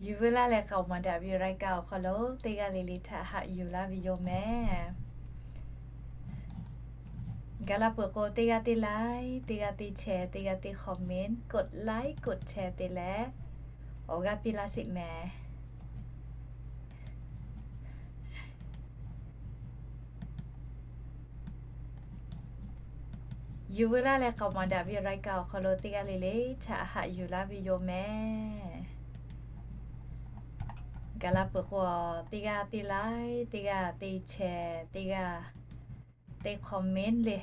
Yuˬ veu laˇ leh k'aoˍ maˍ daꞈ ve รายการ awˬ hk'aw lo teˇ g'aˇ le le htaꞈ haꞈ yuˬ laˇ ve yoˬ mehˍ. Gaˬ la peuˬ k'o, teˇ g'aˇ teˇ like, teˇ g'aˇ teˇ share, teˇ g'aˇ teˇ comment, กดไลค์ กดแชร์ te leh awˬ g'aˇ piˇ laˇ sheˍ mehˍ. Yuˬ veu laˇ leh k'aoˍ maˍ daꞈ ve รายการ awˬ hk'aw lo teˇ g'aˇ le le htaꞈ haꞈ yuˬ laˇ ve yoˬ mehˍ. Gaˬ la peuˬ k'o, teˇ g'aˇ teˇ like, teˇ g'aˇ teˇ share, teˇ g'aˇ teˇ comment le,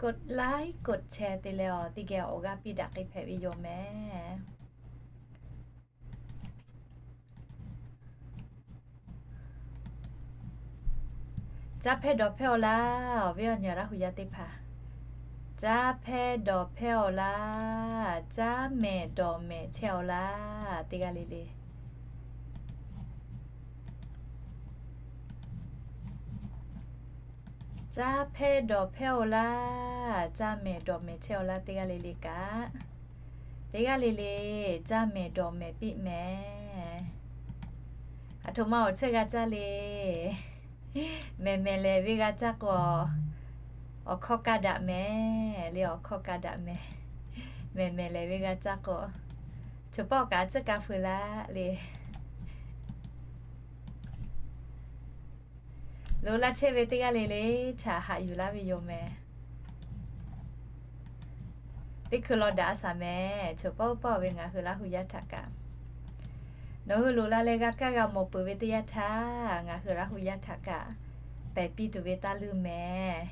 กดไลค์ กดแชร์ te leh awˬ teˇ geh awˬ g'aˇ piˇ daꞈ k'ai hpehꞈ ve yoˬ mehˍ. Caˇ hpehˇ dawˬ hpehˇ-aw laˇ, awˬ viˉ awˬ nyi Laˇ hu yaˇ teˇ hpaˍ. Caˇ hpehˇ dawˬ hpehˇ-aw laˇ, caˇ mehˍ dawˬ mehˍ chehˇ-aw laˇ, teˇ g'aˇ le le. Caˇ hpehˇ dawˬ hpehˇ-aw laˇ, caˇ mehˍ dawˬ mehˍ chehˇ-aw laˇ, teˇ g'aˇ le le kaꞈ. Teˇ g'aˇ le le, caˇ mehˍ dawˬ mehˍ piˇ mehˍ. Aˬ htoꞈ ma awˬ chehˇ g'a caˇ le. Mehˬ mehˬ lehˬ ve g'a caˇ k'o, awˬ hkawˇ kaˇ daꞈ mehˍ le, awˬ hkawˇ kaˇ daꞈ mehˍ. Mehˬ mehˬ lehˬ ve g'a caˇ k'o, choˬ pawˆ kaꞈ a ciˉ ka feu laˇ le. Lo laˇ chehˇ ve teˇ g'aˇ le le htaꞈ haꞈ yuˬ laˇ ve yoˬ mehˍ. Teˇ hkui law daꞈ a shaˍ mehˍ, choˬ pawˆ pawˆ ve ngaˬ hui Laˇ hu yaˇ htaꞈ kaꞈ. Nawˬ hui loꞈ la leh g'a kaˇ g'a mawˬ peuˬ ve teˇ yanˇ htaˇ, ngaˬ hui Laˇ hu yaˇ htaꞈ kaꞈ pehˬ piˇ tuˬ ve taˇ leuˇ mehˍ.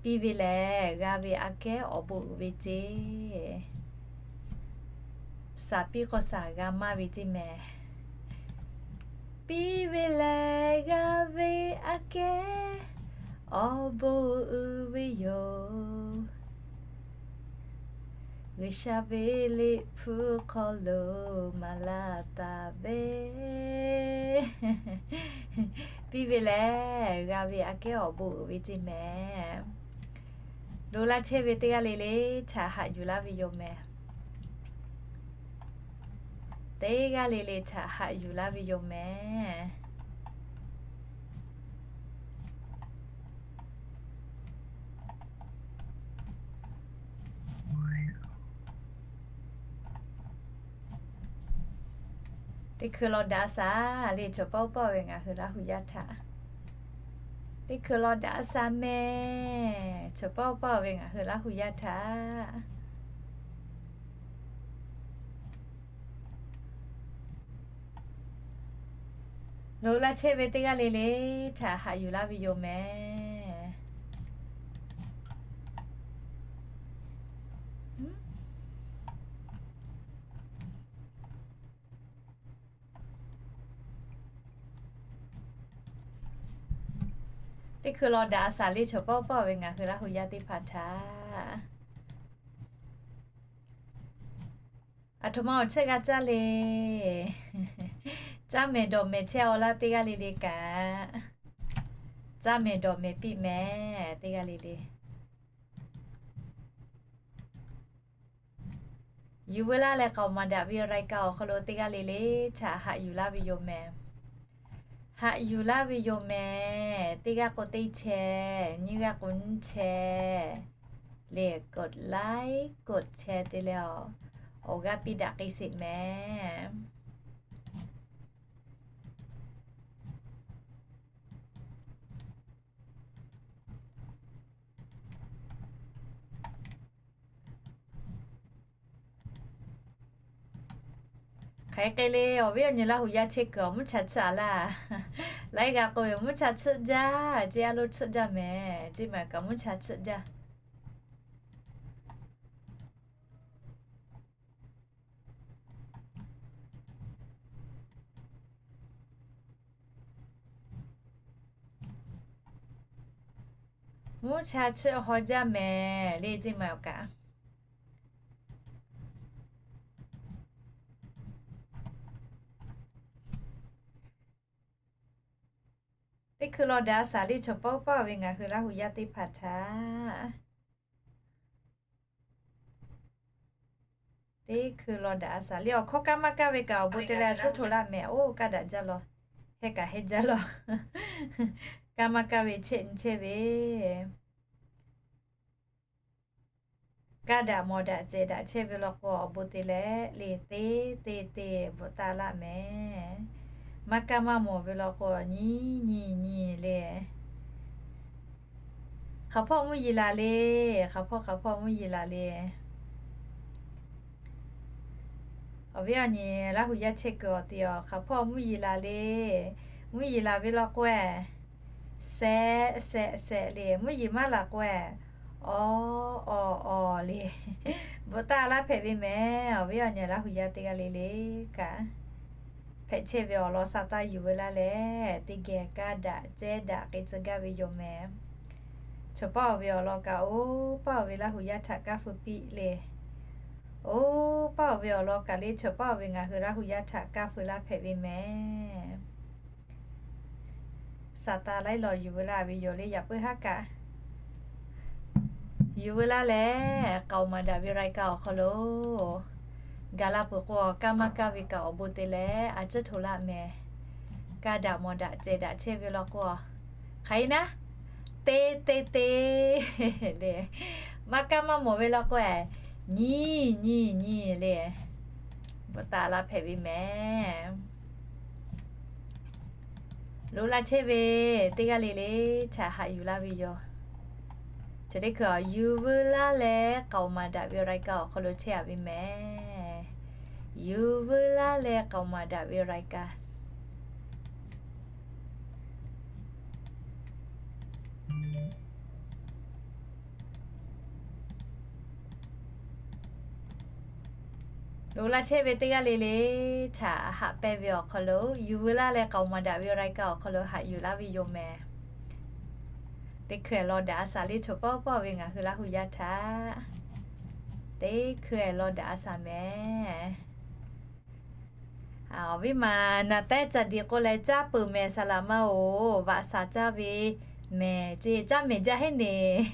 Piˇ ve lehˬ, g'a ve aꞈ kehˉ awˬ bon uiˍ ve ceˇ. Shaˍ piˇ k'aw shaˍ g'a maˇ ve ceˇ mehˍ. Piˇ ve lehˬ, g'a ve aꞈ kehˉ awˬ bon uiˍ ve yoˬ. G'uiˬsha ve liꞈ hpu hk'aw lo maˍ laˇ taˍ ve. Piˇ ve lehˬ, g'a ve aꞈ kehˉ awˬ bon uiˍ ve ceˇ mehˍ. Lo laˇ chehˇ ve teˇ g'aˇ le le htaꞈ haꞈ yuˬ laˇ ve yoˬ mehˍ. Teˇ g'aˇ le le htaꞈ haꞈ yuˬ laˇ ve yoˬ mehˍ. Teˇ hkui law daꞈ a shaˍ le, choˬ pawˆ pawˆ ve ngaˬ hui Laˇ hu yaˇ htaꞈ. Teˇ hkui law daꞈ a shaˍ mehˍ, choˬ pawˆ pawˆ ve ngaˬ hui Laˇ hu yaˇ htaꞈ. Lo laˇ chehˇ ve teˇ g'aˇ le le htaꞈ haꞈ yuˬ laˇ ve yoˬ mehˍ. Teˇ hkui law daꞈ a shaˍ le, choˬ pawˆ pawˆ ve ngaˬ hui Laˇ hu yaˇ teˇ hpaˍ htaꞈ. Aˬ htoꞈ ma awˬ chehˇ g'a caˇ le. Caˇ mehˍ dawˬ mehˍ chehˇ-aw laˇ, teˇ g'aˇ le le kaꞈ. Caˇ mehˍ dawˬ mehˍ piˇ mehˍ, teˇ g'aˇ le le. Yuˬ veu laˇ leh k'aoˍ maˍ daꞈ ve รายการ awˬ hk'aw lo teˇ g'aˇ le le htaꞈ haꞈ yuˬ laˇ ve yoˬ mehˍ. Haꞈ yuˬ laˇ ve yoˬ mehˍ. Teˇ g'aˇ k'o teˇ chehˇ, nyiˇ g'aˇ k'o nyiˇ chehˇ. Lehˬ กดไลค์ กดแชร์ te leh awˬ g'aˇ piˇ daꞈ k'ai sheˍ mehˍ. Hk'aˬ hk'e le, awˬ viˉ awˬ nyi Laˇ hu yaˇ chehˇ kuiˬ awˬ mvuhˇ cha chiˇ a laˇ. Laiˉ g'a k'oˆ ve mvuhˇ cha chiˇ jaˇ, ceˇ a lo chiˇ jaˇ mehˍ, ceˇ maˬ kaꞈ mvuhˇ cha chiˇ jaˇ. Mvuhˇ cha chiˇ haw jaˇ mehˍ le, ceˇ maˬ awˬ kaꞈ. Teˇ hkui law daꞈ a shaˍ le, chaw pawˆ pawˆ ve ngaˬ hui Laˇ hu yaˇ teˇ hpaˍ htaꞈ. Teˇ hkui law daꞈ a shaˍ le. Awˬ hkawˇ kaˇ maˇ kaˇ ve kaꞈ awˬ bon te leh a ciˉ hto laˇ mehˍ. Oˇ kaˇ daꞈ jaˇ law. Heh kaꞈ heh jaˇ law. Kaˇ maˇ kaˇ ve chehˇ nyi chehˇ ve, kaˇ daꞈ mawˬ daꞈ cehˬ daꞈ chehˇ ve law k'o, awˬ bon te leh le teˇ te te bvuhꞈ taˆ laˇ mehˍ. Maˇ kaˇ maˇ mawˬ ve law k'o, nyi nyi nyi le. Hk'aˬ hpawˇ mvuhˇ yeˬ laˬ le. Hk'aˬ hpawˇ hk'aˬ hpawˇ mvuhˇ yeˬ laˬ le. Awˬ viˉ awˬ nyi Laˇ hu yaˇ chehˇ kuiˬ awˬ te awˬ, hk'aˬ hpawˇ mvuhˇ yeˬ laˬ le. Mvuhˇ yeˬ laˬ ve law k'o, shehˍ shehˍ shehˍ le. Mvuhˇ yeˬ maˇ laˬ k'o, awˬ awˬ awˬ le. Bvuhꞈ taˆ laˇ hpehꞈ ve mehˍ. Awˬ viˉ awˬ nyi Laˇ hu yaˇ teˇ g'aˇ le le kaꞈ, hpehꞈ chehˇ ve awˬ lawn sha taˇ yuˬ ve laˇ leh, teˇ geh kaˇ daꞈ cehˇ daꞈ k'ai tcuh gaˇ ve yoˬ mehˍ. Chawˬ paˇ oˬ ve awˬ lawn kaꞈ, oˇ paˇ oˬ ve Laˇ hu yaˇ htaꞈ kaˇ feu piˇ le. Oˇ paˇ oˬ ve awˬ lawn kaꞈ le, chawˬ paˇ oˬ ve ngaˬ hui Laˇ hu yaˇ htaꞈ kaˇ feu laˇ hpehꞈ ve mehˍ. Sha taˇ laiˉ law yuˬ ve laˇ ve yoˬ le. Yaꞈ puiˉ haˉ kaꞈ yuˬ ve laˇ leh, k'aoˍ maˍ daꞈ ve รายการ awˬ hk'aw lo gaˬ la peuˬ k'o, kaˇ maˇ kaˇ ve kaꞈ awˬ bon te leh a ciˉ hto laˇ mehˍ. Kaˇ daꞈ mawˬ daꞈ cehˬ daꞈ chehˇ ve law k'o, hk'aˬ hk'e naˉ, te te te le. Maˇ kaˇ maˇ mawˬ ve law k'o, nyi nyi nyi le. Bvuhꞈ taˆ laˇ hpehꞈ ve mehˍ. Loꞈ la chehˇ ve teˇ g'aˇ le le htaꞈ haꞈ yuˬ laˇ ve yoˬ. Chi teˇ hkui yuˬ ve laˇ leh k'aoˍ maˍ daꞈ ve รายการ awˬ hk'aw lo chehˇ a ve mehˍ. Yuˬ ve laˇ leh k'aoˍ maˍ daꞈ ve รายการ. Loꞈ la chehˇ ve teˇ g'aˇ le le htaꞈ haꞈ pehnˇ ve awˬ hk'aw lo, yuˬ ve laˇ leh k'aoˍ maˍ daꞈ ve รายการ awˬ hk'aw lo haꞈ yuˬ laˇ ve yoˬ mehˍ. Teˇ hkui law daꞈ a shaˍ le, chawˬ paˇ paˇ ve ngaˬ hui Laˇ hu yaˇ htaꞈ teˇ hkui law daꞈ a shaˍ mehˍ. Awˬ viˉ ma, naˍ tehˉ ca diˍ k'o leh caˇ peuˬ mehˍ, saˍ laꞈ ma oˬ, vaꞈ shaˍ caˇ ve mehˍ ceˇ, caˇ mehˍ jaˇ heˆ neˍ.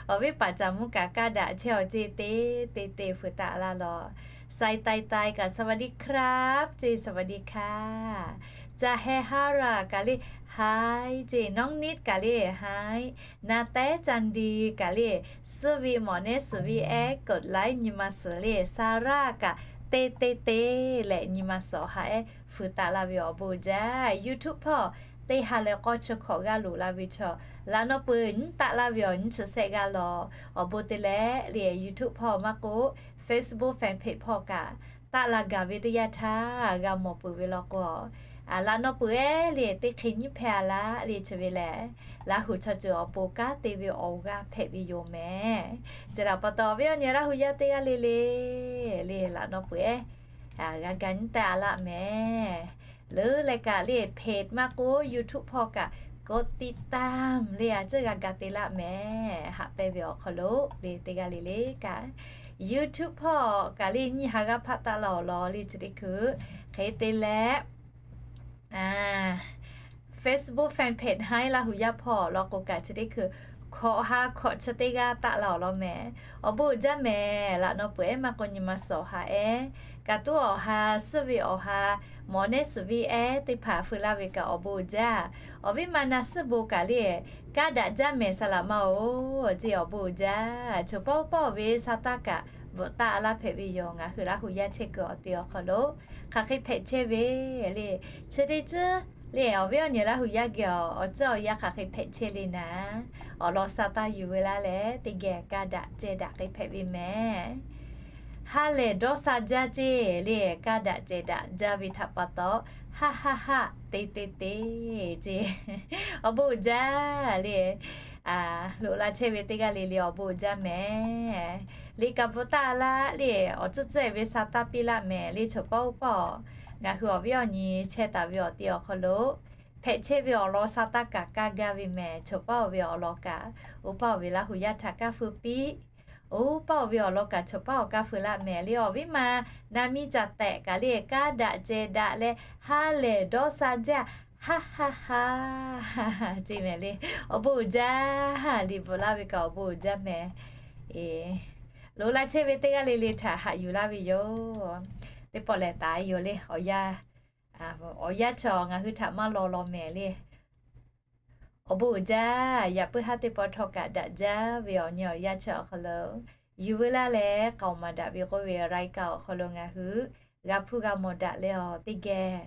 Awˬ viˉ paˍ caˍ mvuhˇ kaꞈ kaˇ daꞈ chehˇ awˬ ceˇ, te te te fuiˍ taˆ laˇ lawˬ. Sai tai tai kaꞈ สวัสดีครับ ceˇ, สวัสดีค่ะ. Ca heh ha raˬ kaꞈ le, hai ceˇ, nawˉ niˆ kaꞈ le, hai. Naˍ tehˉ ca diˍ kaꞈ le, suhˉ ve mawˬ nehˉ suhˍ ve ehˉ กดไลค์ nyi ma suhˍ le, sa raˇ kaꞈ te te te leh nyi ma suhˍ ha ehˉ fuiˍ taˆ laˇ ve awˬ bon jaˇ. YouTube hpawˇ teˇ ha leh k'awˇ chi hkawꞈ g'aˇ loꞈ la ve chaw, laꞈ naw peuˬ nyiˉ taˆ laˇ ve awˬ nyiˇ chi sehˆ g'aˇ lawˬ. Awˬ bon te leh le, YouTube hpawˇ maˇ k'oˆ, Facebook fan page hpawˇ kaꞈ taˆ la gaˬ ve teˇ yanˇ htaˇ g'a mawˬ peuˬ ve law k'o, laꞈ naw peuˬ ehˉ le teˇ hk'e nyiˉ hpehˇ a laˇ le chi ve lehˬ, Laˇ hu chaw ceuˬ awˬ pon kanˉ te ve awˬ g'aˇ hpehꞈ ve yoˬ mehˍ. Chi htaꞈ pa taw, awˬ viˉ awˬ nyi Laˇ hu yaˇ teˇ g'aˇ le le le laꞈ naw peuˬ ehˉ g'a ga nyiˉ taˆ a laˇ mehˍ. Leuˉ leh kaꞈ le, page maˇ k'oˆ, YouTube hpawˇ kaꞈ กดติดตาม le a ciˉ g'a ga te laˇ mehˍ. Haꞈ pehnˇ ve awˬ hk'aw lo le teˇ g'aˇ le le kaꞈ, YouTube hpawˇ kaꞈ le nyiˇ ha g'aˇ hpaˆ taˆ laˇ awˬ lawn le chi teˇ hkui hk'e te leh, Facebook fan page haˉ Laˇ hu yaˇ hpawˇ law k'o kaꞈ chi teˇ hkui hkawꞈ ha hkawꞈ chi teˇ g'aˇ taˆ laˇ awˬ lawn mehˍ. Awˬ bon uiˍ jaˇ mehˍ. Laꞈ naw peuˬ ehˉ maˇ k'oˆ, nyi ma suhˍ ha ehˉ, kaꞈ tuˉ awˬ ha, suhˉ ve awˬ ha, mawˬ nehˉ suhˍ ve ehˉ teˇ hpaˍ feu laˇ ve kaꞈ awˬ bon uiˍ jaˇ. Awˬ viˉ ma na suhˉ bon kaꞈ le, kanˉ daꞈ jaˇ mehˍ, saˍ laꞈ ma oˬ ceˇ, awˬ bon uiˍ jaˇ. Chawˬ paˇ paˇ oˬ ve sa taˇ kaꞈ bvuhꞈ taˆ laˇ hpehꞈ ve yoˬ. Ngaˬ hui Laˇ hu yaˇ chehˇ kuiˬ awˬ te awˬ hk'aw lo hk'aˬ hk'e hpehꞈ chehˇ ve le, chi teˇ ceuˬ le, awˬ viˉ awˬ nyi Laˇ hu yaˇ geh awˬ ceuˬ awˬ yanˇ hk'aˬ hk'e hpehꞈ chehˇ le naˍ, awˬ lawn sa taˇ yuˬ ve laˇ leh, teˇ geh kanˉ daꞈ cehˬ daꞈ k'ai hpehꞈ ve mehˍ. Ha lehˬ dawˇ sha jaˇ ceˇ le, kanˉ daꞈ cehˬ daꞈ jaˇ ve htaꞈ pa taw, ha ha ha, te te te ceˇ. Awˬ bon uiˍ jaˇ le. Loꞈ la chehˇ ve teˇ g'aˇ le le awˬ bon uiˍ jaˇ mehˍ. Liꞈ kaꞈ bvuhꞈ taˆ laˇ le, awˬ tcuhˉ tcuhˉ ve sa taˇ piˇ laˇ mehˍ le, chawˬ paˇ oˇ paˇ. Ngaˬ hui awˬ viˉ awˬ nyi chehˇ taˍ ve awˬ te awˬ hk'aw lo hpehꞈ chehˇ ve awˬ lawn sa taˇ kaꞈ kaˇ gaˇ ve mehˍ. Chawˬ paˇ oˬ ve awˬ lawn kaꞈ, oˇ paˇ oˬ ve Laˇ hu yaˇ htaꞈ kaˇ feu piˇ. Oˇ paˇ oˬ ve awˬ lawn kaꞈ chawˬ paˇ oˬ kaˇ feu laˇ mehˍ le. Awˬ viˉ ma na miˇ ca tehꞈ kaꞈ le, kanˉ daꞈ cehˬ daꞈ leh ha lehˬ dawˇ sha jaˇ, ha ha ha ceˇ mehˍ le. Awˬ bon uiˍ jaˇ. Liꞈ bvuhꞈ laˇ ve kaꞈ awˬ bon uiˍ jaˇ mehˍ. Loꞈ la chehˇ ve teˇ g'aˇ le le htaꞈ haꞈ yuˬ laˇ ve yoˬ. Teˇ pawˆ lehˬ taˍ yoˬ le, awˬ yanˇ, awˬ yanˇ chaw ngaˬ hui htaꞈ maˇ law law mehˍ le. Awˬ bon uiˍ jaˇ. Yaꞈ puiˉ haˉ teˇ pawˆ htawˇ kaꞈ daꞈ jaˇ ve awˬ nyi awˬ yanˇ chaw awˬ hk'aw lo, Yuˬ veu laˇ leh k'aoˍ maˍ daꞈ ve k'oˆ ve awˬ laiˉ kaˆ awˬ hk'aw lo ngaˬ hui g'a hpuˇ g'a mawˬ daꞈ leh awˬ teˇ geh,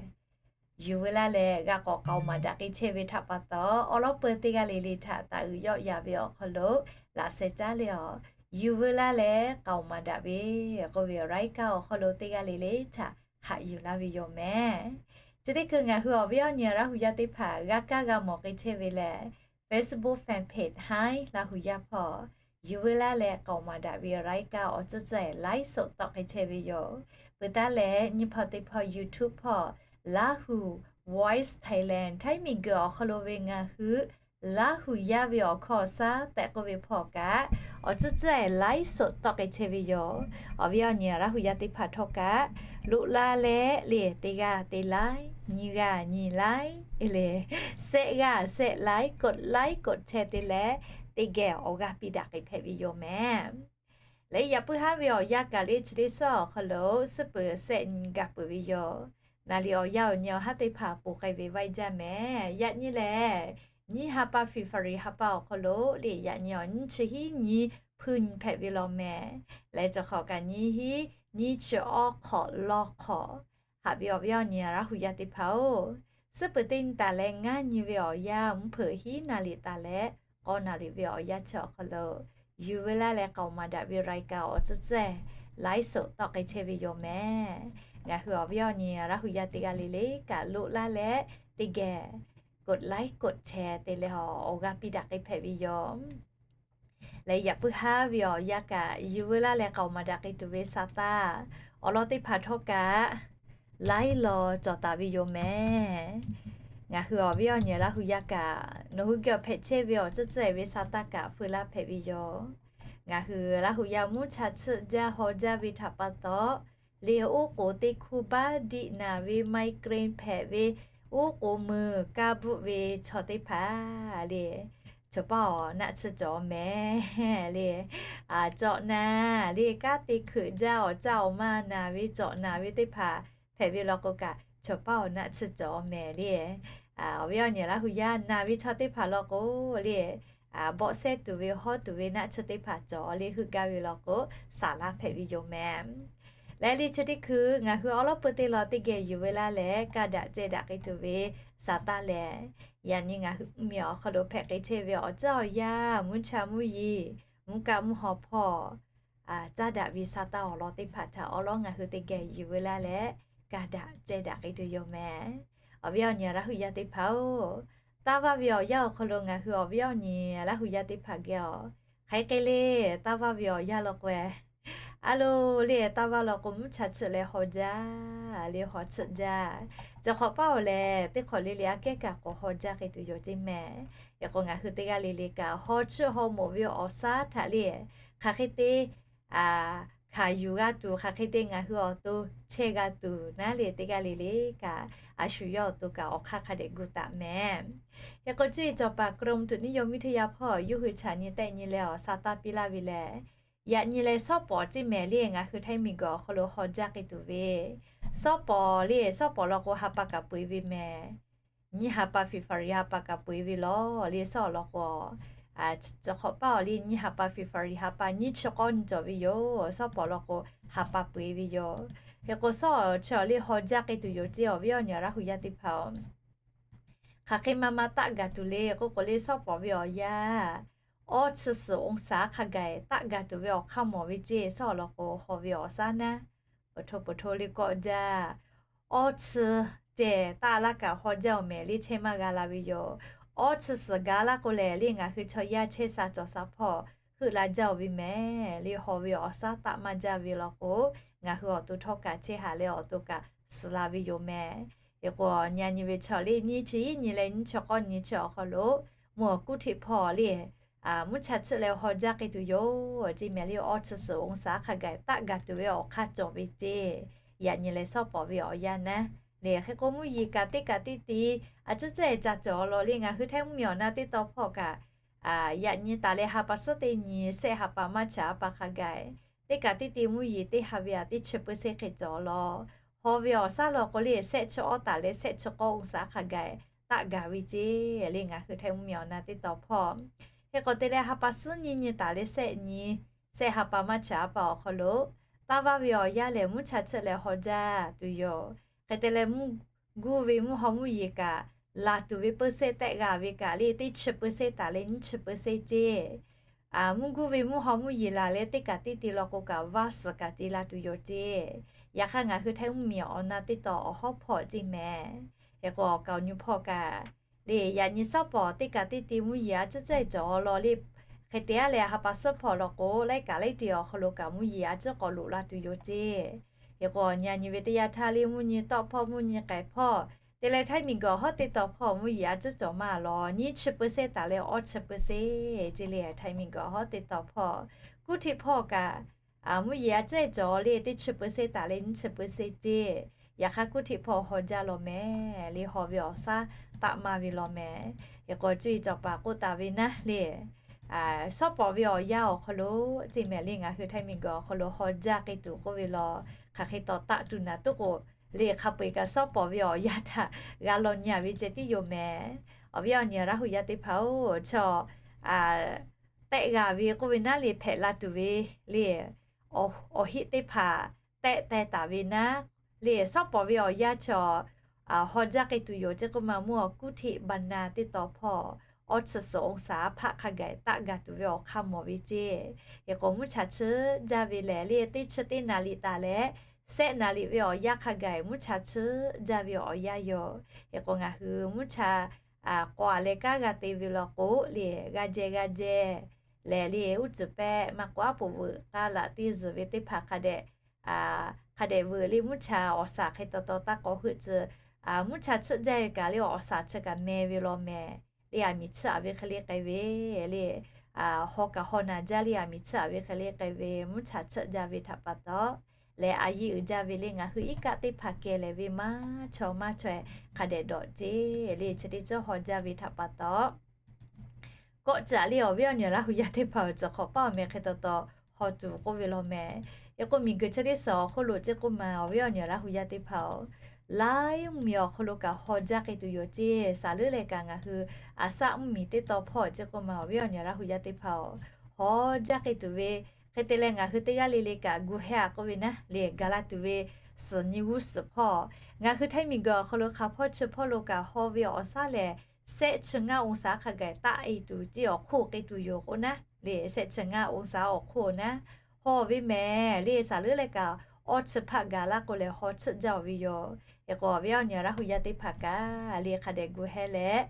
Yuˬ veu laˇ leh g'a k'awꞈ k'aoˍ maˍ daꞈ k'ai chehˇ ve htaꞈ pa taw, awˬ lawˉ peu teˇ g'aˇ le le htaꞈ taˍ uiˍ yawˆ yaˍ ve awˬ hk'aw lo laꞈ sheh caˉ leh awˬ, Yuˬ veu laˇ leh k'aoˍ maˍ daꞈ ve k'oˆ ve awˬ laiˉ kaˆ awˬ hk'aw lo teˇ g'aˇ le le htaꞈ haꞈ yuˬ laˇ ve yoˬ mehˍ. Chi teˇ hkui ngaˬ hui awˬ viˉ awˬ nyi Laˇ hu yaˇ teˇ hpaˍ g'a kaˇ g'a mawˬ k'ai chehˇ ve lehˬ, Facebook fan page Haiˉ Laˇ hu yaˇ hpawˇ, Yuˬ veu laˇ leh k'aoˍ maˍ daꞈ ve awˬ laiˉ kaˆ awˬ tcuhˉ tcuhˉ laiˉ soꞈ tawˆ k'ai chehˇ ve yoˬ. Peuˬ taˉ leh nyiˇ hpawˇ teˇ hpawˇ YouTube hpawˇ, Laˇ hu Voice Thailand, Htaiˇ miˬguiˬ awˬ hk'aw lo ve ngaˬ hui Laˇ hu yaˇ ve awˬ hkawˇ awˬ shaˉ tehꞈ k'oˆ ve hpawˇ kaꞈ, awˬ tcuhˉ tcuhˉ laiˉ soꞈ tawˆ k'ai chehˇ ve yoˬ. Awˬ viˉ awˬ nyi Laˇ hu yaˇ teˇ hpaˍ htawˇ kaꞈ, loꞈ la leh le teˇ g'aˇ teˇ laiˉ, nyiˇ g'aˇ nyiˇ laiˉ le, sehˆ g'aˇ sehˆ laiˉ, กดไลค์ กดแชร์ te leh, teˇ geh awˬ g'aˇ piˇ daꞈ k'ai hpehꞈ ve yoˬ mehˍ. Leh yaꞈ puiˉ haˉ ve awˬ yanˇ kaꞈ le chi teˇ suhˉ awˬ hk'aw lo suhˉ peuˬ sehˆ nyi gaˬ peuˬ ve yoˬ. Naˍ riˍ awˬ yanˇ awˬ nyi awˬ haˉ teˇ hpaˍ ponˬ k'ai ve vaiˇ jaˇ mehˍ. Yaꞈ nyi lehˬ, nyiˇ ha pa February ha pa awˬ hk'aw lo le yaꞈ nyi awˬ nyiˇ chi hiˉ nyi hpuiˇ nyi hpehꞈ ve law mehˍ. Leh cawˬ hk'awꞈ kaꞈ nyiˇ hiˉ nyiˇ chi awˇ hk'awꞈ law hk'awꞈ, haꞈ ve awˬ viˉ awˬ nyi Laˇ hu yaˇ teˇ hpaˍ-oˬ, suhˉ peuˬ teˇ nyi taˍ leh ngaˇ nyi ve awˬ yanˇ mvuhˇ hpeuꞈ hiˉ naˍ riˍ taˍ leh k'awˇ naˍ riˍ ve awˬ yanˇ chi awˬ hk'aw lo, Yuˬ veu laˇ leh k'aoˍ maˍ daꞈ ve awˬ laiˉ kaˆ awˬ tcuhˉ tcuhˉ laiˉ soꞈ tawˆ k'ai chehˇ ve yoˬ mehˍ. Ngaˬ hui awˬ viˉ awˬ nyi Laˇ hu yaˇ teˇ g'aˇ le le kaꞈ loꞈ laˇ leh teˇ geh กดไลค์ กดแชร์ te leh awˬ g'aˇ piˇ daꞈ k'ai hpehꞈ ve yoˬ. Leh yaꞈ puiˉ haˉ ve awˬ yanˇ kaꞈ Yuˬ veu laˇ leh k'aoˍ maˍ daꞈ k'ai tuˬ ve sa taˇ awˬ lawn teˇ hpaˍ htawˇ kaꞈ laiˉ law cawˬ taˍ ve yoˬ mehˍ. Ngaˬ hui awˬ viˉ awˬ nyi Laˇ hu yaˇ kaꞈ nawˬ hui geh awˬ hpehꞈ chehˇ ve awˬ tcuhˉ tcuhˉ ve sa taˇ kaꞈ feu laˇ hpehꞈ ve yoˬ. Ngaˬ hui Laˇ hu yaˇ mvuhˇ cha tsuhˆ jaˇ haw jaˇ ve htaꞈ pa taw, le oˉ k'oˍ teˇ hkuˇ baˆ diˆ naˍ ve migraine hpehꞈ ve, oˉ k'oˍ mui kaˇ bvuhˆ ve chaw teˇ hpaˍ le, chaw paˇ awˬ naˆ tsuhˇ cawˬ mehˍ le. Cawꞈ naˍ le, kanˉ te hkeuꞈ jaˇ awˬ caˇ awˬ ma naˍ ve cawꞈ naˍ ve teˇ hpaˍ hpehꞈ ve law k'o kaꞈ, chaw paˇ awˬ naˆ tsuhˇ cawˬ mehˍ le. Awˬ viˉ awˬ nyi Laˇ hu yaˇ naˍ ve chaw teˇ hpaˍ law k'o le, bawˆ sehˉ tuˬ ve hawˉ tuˬ ve naˆ tsuhˇ teˇ hpaˍ cawˬ le heuˆ gaˇ ve law k'o, saˍ laˇ hpehꞈ ve yoˬ mehˍ. Leh le chi teˇ hkui ngaˬ hui awˬ lawˉ peu teˇ law teˇ geh yuˬ veu laˇ leh kaˇ daꞈ ceh daꞈ k'ai tuˬ ve sa taˇ lehˬ, yaꞈ nyi ngaˬ hui mvuhˇmiˬ awˬ hk'aw lo hpehꞈ k'ai chehˇ ve awˬ caˇ awˬ yaˇ, mvuhˇ cha mvuhˇ yeˬ, mvuhˇ kaˆ mvuhˇ haw hpawˇ, caˇ daꞈ ve sa taˇ awˬ lawn teˇ hpaˍ htaꞈ awˬ lawn ngaˬ hui teˇ geh yuˬ veu laˇ leh kaˇ daꞈ ceh daꞈ k'ai tuˬ yoˬ mehˍ. Awˬ viˉ awˬ nyi Laˇ hu yaˇ teˇ hpaˍ-oˬ, taˇ vaˇ ve awˬ yanˇ awˬ hk'aw lo ngaˬ hui awˬ viˉ awˬ nyi Laˇ hu yaˇ teˇ hpaˍ geh awˬ hk'aˬ hk'e le, taˇ vaˇ ve awˬ yanˇ law k'o, a lo le, taˇ vaˇ law k'o mvuhˇ cha tsuhˆ leh haw jaˇ le, haw tsuhˆ jaˇ. Cawˬ hk'awꞈ paˇ awˬ lehˬ, teˇ hk'awꞈ le le aꞈ kehˉ kaꞈ k'awꞈ haw jaˇ k'ai tuˬ yoˬ ceˇ mehˍ. Yaꞈ k'o ngaˬ hui teˇ g'aˇ le le kaꞈ haw tsuhˆ haw moˍ ve awˬ shaˉ htaꞈ le, hk'aˬ hk'e te hkanˍ yuˬ g'a tuˬ, hk'aˬ hk'e te ngaˬ hui awˬ to chehˇ g'a tuˬ naˉ le, teˇ g'aˇ le le kaꞈ a shu yawˇ awˬ to kaꞈ awˬ hk'aˇ hk'a dehꞈ gu taˍ mehˍ. Hk'e k'o cuˇ yiˍ cawˬ paˍ กรมอุตุนิยมวิทยา hpawˇ yawˇ hui chaꞈ nyi tehˆ nyi leh awˬ sa taˇ piˇ laˇ ve lehˬ, yaꞈ nyi leh shawˉ pawˍ ceˇ mehˍ le, ngaˬ hui Htaiˇ miˬguiˬ awˬ hk'aw lo haw jaˇ k'ai tuˬ ve shawˉ pawˍ le, shawˉ pawˍ law k'o ha pa kaꞈ peu eˬ ve mehˍ. Nyiˇ ha pa February ha pa kaꞈ peu eˬ ve law le, shawˉ awˬ lawn k'o, cawˬ hk'awꞈ paˇ awˬ le nyiˇ ha pa February ha pa nyiˇ chi k'awˇ nyi cawˬ ve yoˬ. Shawˉ pawˍ law k'o ha pa peu eˬ ve yoˬ. Hk'e k'o shawˉ awˬ chi awˬ le haw jaˇ k'ai tuˬ yoˬ ceˇ, awˬ viˉ awˬ nyi Laˇ hu yaˇ teˇ hpaˍ-oˬ. Hk'aˬ hk'e ma ma taˆ gaˬ tuˬ le k'oˆ k'o le, shawˉ pawˍ ve awˬ yanˇ awˇ chi suhˍ องศา hk'a gaˬ taˆ gaˬ tuˬ ve awˬ hk'aˇ mawˬ ve ceˇ. Shawˉ awˬ lawn k'o haw ve awˬ shaˉ naˉ, peuˬ hto peuˬ hto le kawˆ jaˇ. Awˇ chi ceh taˆ laˇ kaꞈ haw jaˇ-oˬ mehˍ le, chehˇ maˇ g'a la ve yoˬ. Awˇ chi suhˍ gaˬ laˇ k'o lehˬ le, ngaˬ hui chaw yaˇ chehˇ sha cawˬ sha hpawˇ heuˆ la jaˇ-oˬ ve mehˍ le. Haw ve awˬ shaˉ taˆ maˇ jaˇ ve law k'o, ngaˬ hui awˬ to htawˇ kaꞈ chehˇ haꞈ leh awˬ to kaꞈ suhˍ la ve yoˬ mehˍ. Hk'e k'o nyi nyi ve chaw le nyiˇ chi hiˉ nyi leh nyiˇ chi k'awˇ nyi chi awˬ hk'aw lo mvuhˇ awˬ kuˉ hteꞈ hpawˇ le mvuhˇ cha tsuhˆ leh haw jaˇ k'ai tuˬ yoˬ ceˇ mehˍ le. Awˇ chi suhˍ องศา hk'a gaˬ taˆ gaˬ tuˬ ve awˬ hk'aˇ cawˬ ve ceˇ. Yaꞈ nyi leh shawˉ pawˍ ve awˬ yanˇ naˉ le. Hk'e k'o mvuhˇ yeˬ kaꞈ teˇ kaꞈ teˇ te a cuˉ caˇ ca cawˬ law le. Ngaˬ hui Htaiˇ mvuhˇmiˬ awˬ na teˇ taw hpawˇ kaꞈ yaꞈ nyi taˍ leh ha pa suhˉ teˇ nyi sehˆ ha pa maˇ chaꞈ ha pa hk'a gaˬ teˇ kaꞈ teˇ ti mvuhˇ yeˬ teˇ ha ve aꞈ teˇ chi เปอร์เซ็นต์ hk'e cawˬ law. Haw ve awˬ shaˉ law k'o le, shehˆ chi awˇ taˍ leh shehˆ chi k'awˇ องศา hk'a gaˬ taˆ gaˬ ve ceˇ le. Ngaˬ hui Htaiˇ mvuhˇmiˬ awˬ na teˇ taw hpawˇ, hk'e k'o te leh ha pa suhˉ nyiˇ nyi taˍ leh shehˆ nyi, shehˆ ha pa maˇ chi aˉ pa awˬ hk'aw lo, taˇ vaˇ ve awˬ yanˇ lehˬ mvuhˇ cha chiˆ leh haw jaˇ tuˬ yoˬ. Hk'e te leh mvuhˇ guˇ ve mvuhˇ haw mvuhˇ yeˬ kaꞈ, laˬ tuˬ ve เปอร์เซ็นต์ tehˆ g'a ve kaꞈ le, teˇ chi เปอร์เซ็นต์ taˍ leh nyiˇ chi เปอร์เซ็นต์ ceˇ. Mvuhˇ guˇ ve mvuhˇ haw mvuhˇ yeˬ laˬ leh teˇ kaꞈ teˇ ti law k'o kaꞈ vaˇ suhˍ kaꞈ te la tuˬ yoˬ ceˇ. Yaꞈ hk'aˇ ngaˬ hui Htaiˇ mvuhˇmiˬ awˬ na teˇ taw awˬ hawˉ hpawˇ ceˇ mehˍ. Hk'e k'o awˬ kaoˬ nyi hpawˇ kaꞈ le, yaꞈ nyi shawˉ pawˍ teˇ kaꞈ teˇ ti mvuhˇ yeˬ a ciˉ cehˇ cawˬ law le. Hk'e te aˉ leh ha pa suhˉ hpawˇ law k'o, laiˉ kaꞈ laiˉ ti awˬ hk'aw lo kaꞈ mvuhˇ yeˬ a ciˉ k'awꞈ loꞈ la tuˬ yoˬ ceˇ. Hk'e k'o awˬ nyi a nyi ve teˇ yanˇ htaˇ le, mvuhˇ nyi tawˆ hpawˇ mvuhˇ nyi k'ai hpawˇ, te leh Htaiˇ miˬguiˬ awˬ hawˉ teˇ taw hpawˇ mvuhˇ yeˬ a ciˉ cawˬ maˇ law, nyiˇ chi เปอร์เซ็นต์ taˍ leh awˇ chi เปอร์เซ็นต์ ceˇ le. Htaiˇ miˬguiˬ awˬ hawˉ teˇ taw hpawˇ, kuˇ htiˆ hpawˇ kaꞈ mvuhˇ yeˬ a ciˉ cawˬ le, teˇ chi เปอร์เซ็นต์ taˍ leh nyiˇ chi เปอร์เซ็นต์ ceˇ. Yaꞈ hk'aˇ kuˇ htiˆ hpawˇ haw jaˇ law mehˍ le, haw ve awˬ shaˉ taˆ maˇ ve law mehˍ. Hk'e k'o cuˇ yiˍ cawˬ paˍ k'oˆ taˍ ve naˉ le, shawˉ pawˍ ve awˬ yanˇ awˬ hk'aw lo ceˇ mehˍ le, ngaˬ hui Htaiˇ miˬguiˬ awˬ hk'aw lo haw jaˇ k'ai tuˬ k'oˆ ve law, hk'aˬ hk'e taw taˆ tuˬ naˍ tuˉ k'o le, hk'a peu-eˬ kaꞈ shawˉ pawˍ ve awˬ yanˇ htaꞈ g'a law nyi a ve ceh tiˉ yoˬ mehˍ. Awˬ viˉ awˬ nyi Laˇ hu yaˇ teˇ hpaˍ-oˬ, chaw tehˆ g'a ve k'oˆ ve naˉ le, hpehꞈ la tuˬ ve le, awˬ heˆ teˇ hpaˍ tehˆ teh taˍ ve naˉ le, shawˉ pawˍ ve awˬ yanˇ chaw haw jaˇ k'ai tuˬ yoˬ ceˇ k'oˆ ma mvuhˇ awˬ kuˇ htiˆ บรรณา teˇ taw hpawˇ, awˇ chi suhˍ องศา hpaˆ hk'a gaˬ taˆ gaˬ tuˬ ve awˬ hk'aˇ mawˬ ve ceˇ. Hk'e k'o mvuhˇ cha chiˆ jaˇ ve lehˬ le, teˇ chi teˇ naˍ riˍ taˍ leh shehˆ naˍ riˍ ve awˬ yanˇ hk'a gaˬ mvuhˇ cha chiˆ jaˇ ve awˬ yanˇ yoˬ. Hk'e k'o ngaˬ hui mvuhˇ cha k'awꞈ leh kanˉ g'a te ve law k'o le, g'a jehˬ g'a jehˬ lehˬ le, uˉ cuˬ pehˆ maˇ k'oˆ aˉ poꞈ veuꞈ k'a laꞈ teˇ zuhˬ ve teˇ hpaˍ hk'a dehꞈ hk'a dehꞈ veuꞈ le, mvuhˇ cha awˬ shaˍ hk'e taw taw taˇ k'awꞈ heuˆ tcuh. Mvuhˇ cha chiˆ jaˇ ve kaꞈ le, awˬ shaˍ chi kaꞈ meh ve law mehˍ le, aˬ miˍ chiˆ a ve hk'e le k'ai ve le, haw kaꞈ haw naˬ jaˇ le, aˬ miˍ chiˆ a ve hk'e le k'ai ve, mvuhˇ cha chiˆ jaˇ ve htaꞈ pa taw leh a yiˇ uiˍ jaˇ ve le, ngaˬ hui iˉ kaˆ teˇ hpaˍ kehˬ lehˍ ve maˇ chaw maˇ chaw hk'a dehꞈ dawꞈ ceˇ le, chi teˇ ceuˬ haw jaˇ ve htaꞈ pa taw kawˆ caꞈ le, awˬ viˉ awˬ nyi Laˇ hu yaˇ teˇ hpaˍ-oˬ, cawˬ hk'awꞈ paˉ awˬ meh hk'e taw taw haw tuˬ k'oˆ ve law mehˍ. Hk'e k'o miˬguiˬ chi teˇ suhˍ awˬ hk'oˆ lo ceˇ k'oˆ ma, awˬ viˉ awˬ nyi Laˇ hu yaˇ teˇ hpaˍ-oˬ, laiˉ mvuhˇmiˬ awˬ hk'aw lo kaꞈ haw jaˇ k'ai tuˬ yoˬ ceˇ. Saˍ leuˉ leh kaꞈ ngaˬ hui aˍ saˆ mvuhˇmiˬ teˇ taw hpawˇ ceˇ k'oˆ ma, awˬ viˉ awˬ nyi Laˇ hu yaˇ teˇ hpaˍ-oˬ, haw jaˇ k'ai tuˬ ve hk'e te leh ngaˬ hui teˇ g'aˇ le le kaꞈ gu hehˇ a k'oˆ ve naˉ le, gaˬ la tuˬ ve suhˍ nyi g'uˇ suhˍ hpawˇ, ngaˬ hui Htaiˇ miˬguiˬ awˬ hk'aw lo hk'a hpawˇ chi hpawˇ lo kaꞈ haw ve awˬ shaˉ lehˬ, shehˆ chi ngaˇ องศา hk'a gaˬ taˆ e tuˬ ceˇ awˬ hk'oˆ k'ai tuˬ yoˬ k'oˆ naˉ le, shehˆ chi ngaˇ องศา awˬ hk'oˆ naˉ, haw ve mehˍ le. Saˍ leuˉ leh kaꞈ awˇ chi hpaˆ gaˬ laˇ k'o lehˬ, haw chiˆ jaˇ-oˬ ve yoˬ. Hk'e k'o awˬ viˉ awˬ nyi Laˇ hu yaˇ teˇ hpaˍ kaꞈ le, hk'a dehꞈ gu hehˇ leh